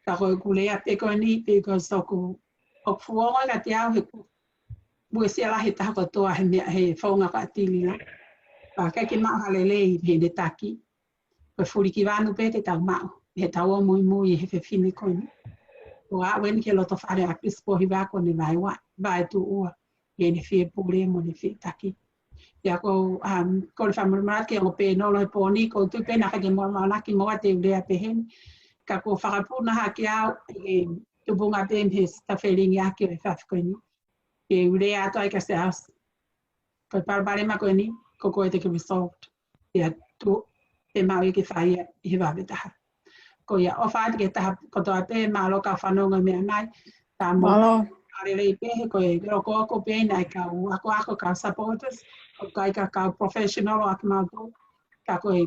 Ka ko ʻeku lea pē ko eni, because ʻoku, ʻoku fuongo kiate au he ʻoku uesia lahi e taha kotoa he meʻa he founga ko ē ʻa Tilila. Pea ʻikai ke maʻu ha lelei mei heʻene taki. Ko e Fulikivanu pē te tau maʻu, he tau ō muimui he fefine ko eni. Ko e aʻu eni ki he loto fale ʻa Chris Pohiva kuo ne vaeua, vaetuʻua, ʻene fie pule mo ʻene fie taki. Pea ʻoku ou, um, kole fakamolemole ki he ongo pēnolo he pō ni, ʻoku ou tui pē naʻa ke mou amanaki mo au te u lea pehē ni. Ka kuo fakapuna hake au, e, tupunga pē mei he tafelingi ʻaki ʻo e fafiko ni. Ke u lea atu ai ka se aus. Ko e palopalema ko eni, ko koe te ke resolve. Pea tu, te mau ʻi ke fai ia ʻi he vave taha. Ko ia, ʻofa atu ki he taha kotoa pē, mālō kau fanongo meʻa mai, tā mo. Mālō. Ka lelei pē he ko e loko ʻoku pē naʻe kau akoako kau supporters, ʻoku ʻikai ko e kau professional ʻo ʻaki mau tō, ka ko e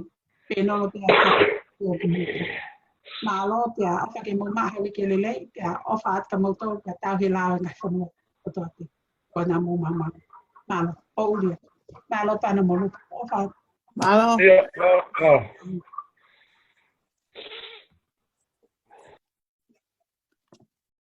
pēnolo pē ʻaki. Mālō pē, ʻofa ke mou maʻu ha uike lelei, pea ʻofa atu kia moutolu, pea tau he lao e ngaahi fonua kotoa pē. Ko ena mou maʻu. Mālō, ʻo ulia. Mālō pana molu, ʻofa atu. Mālō. Ia, mālō.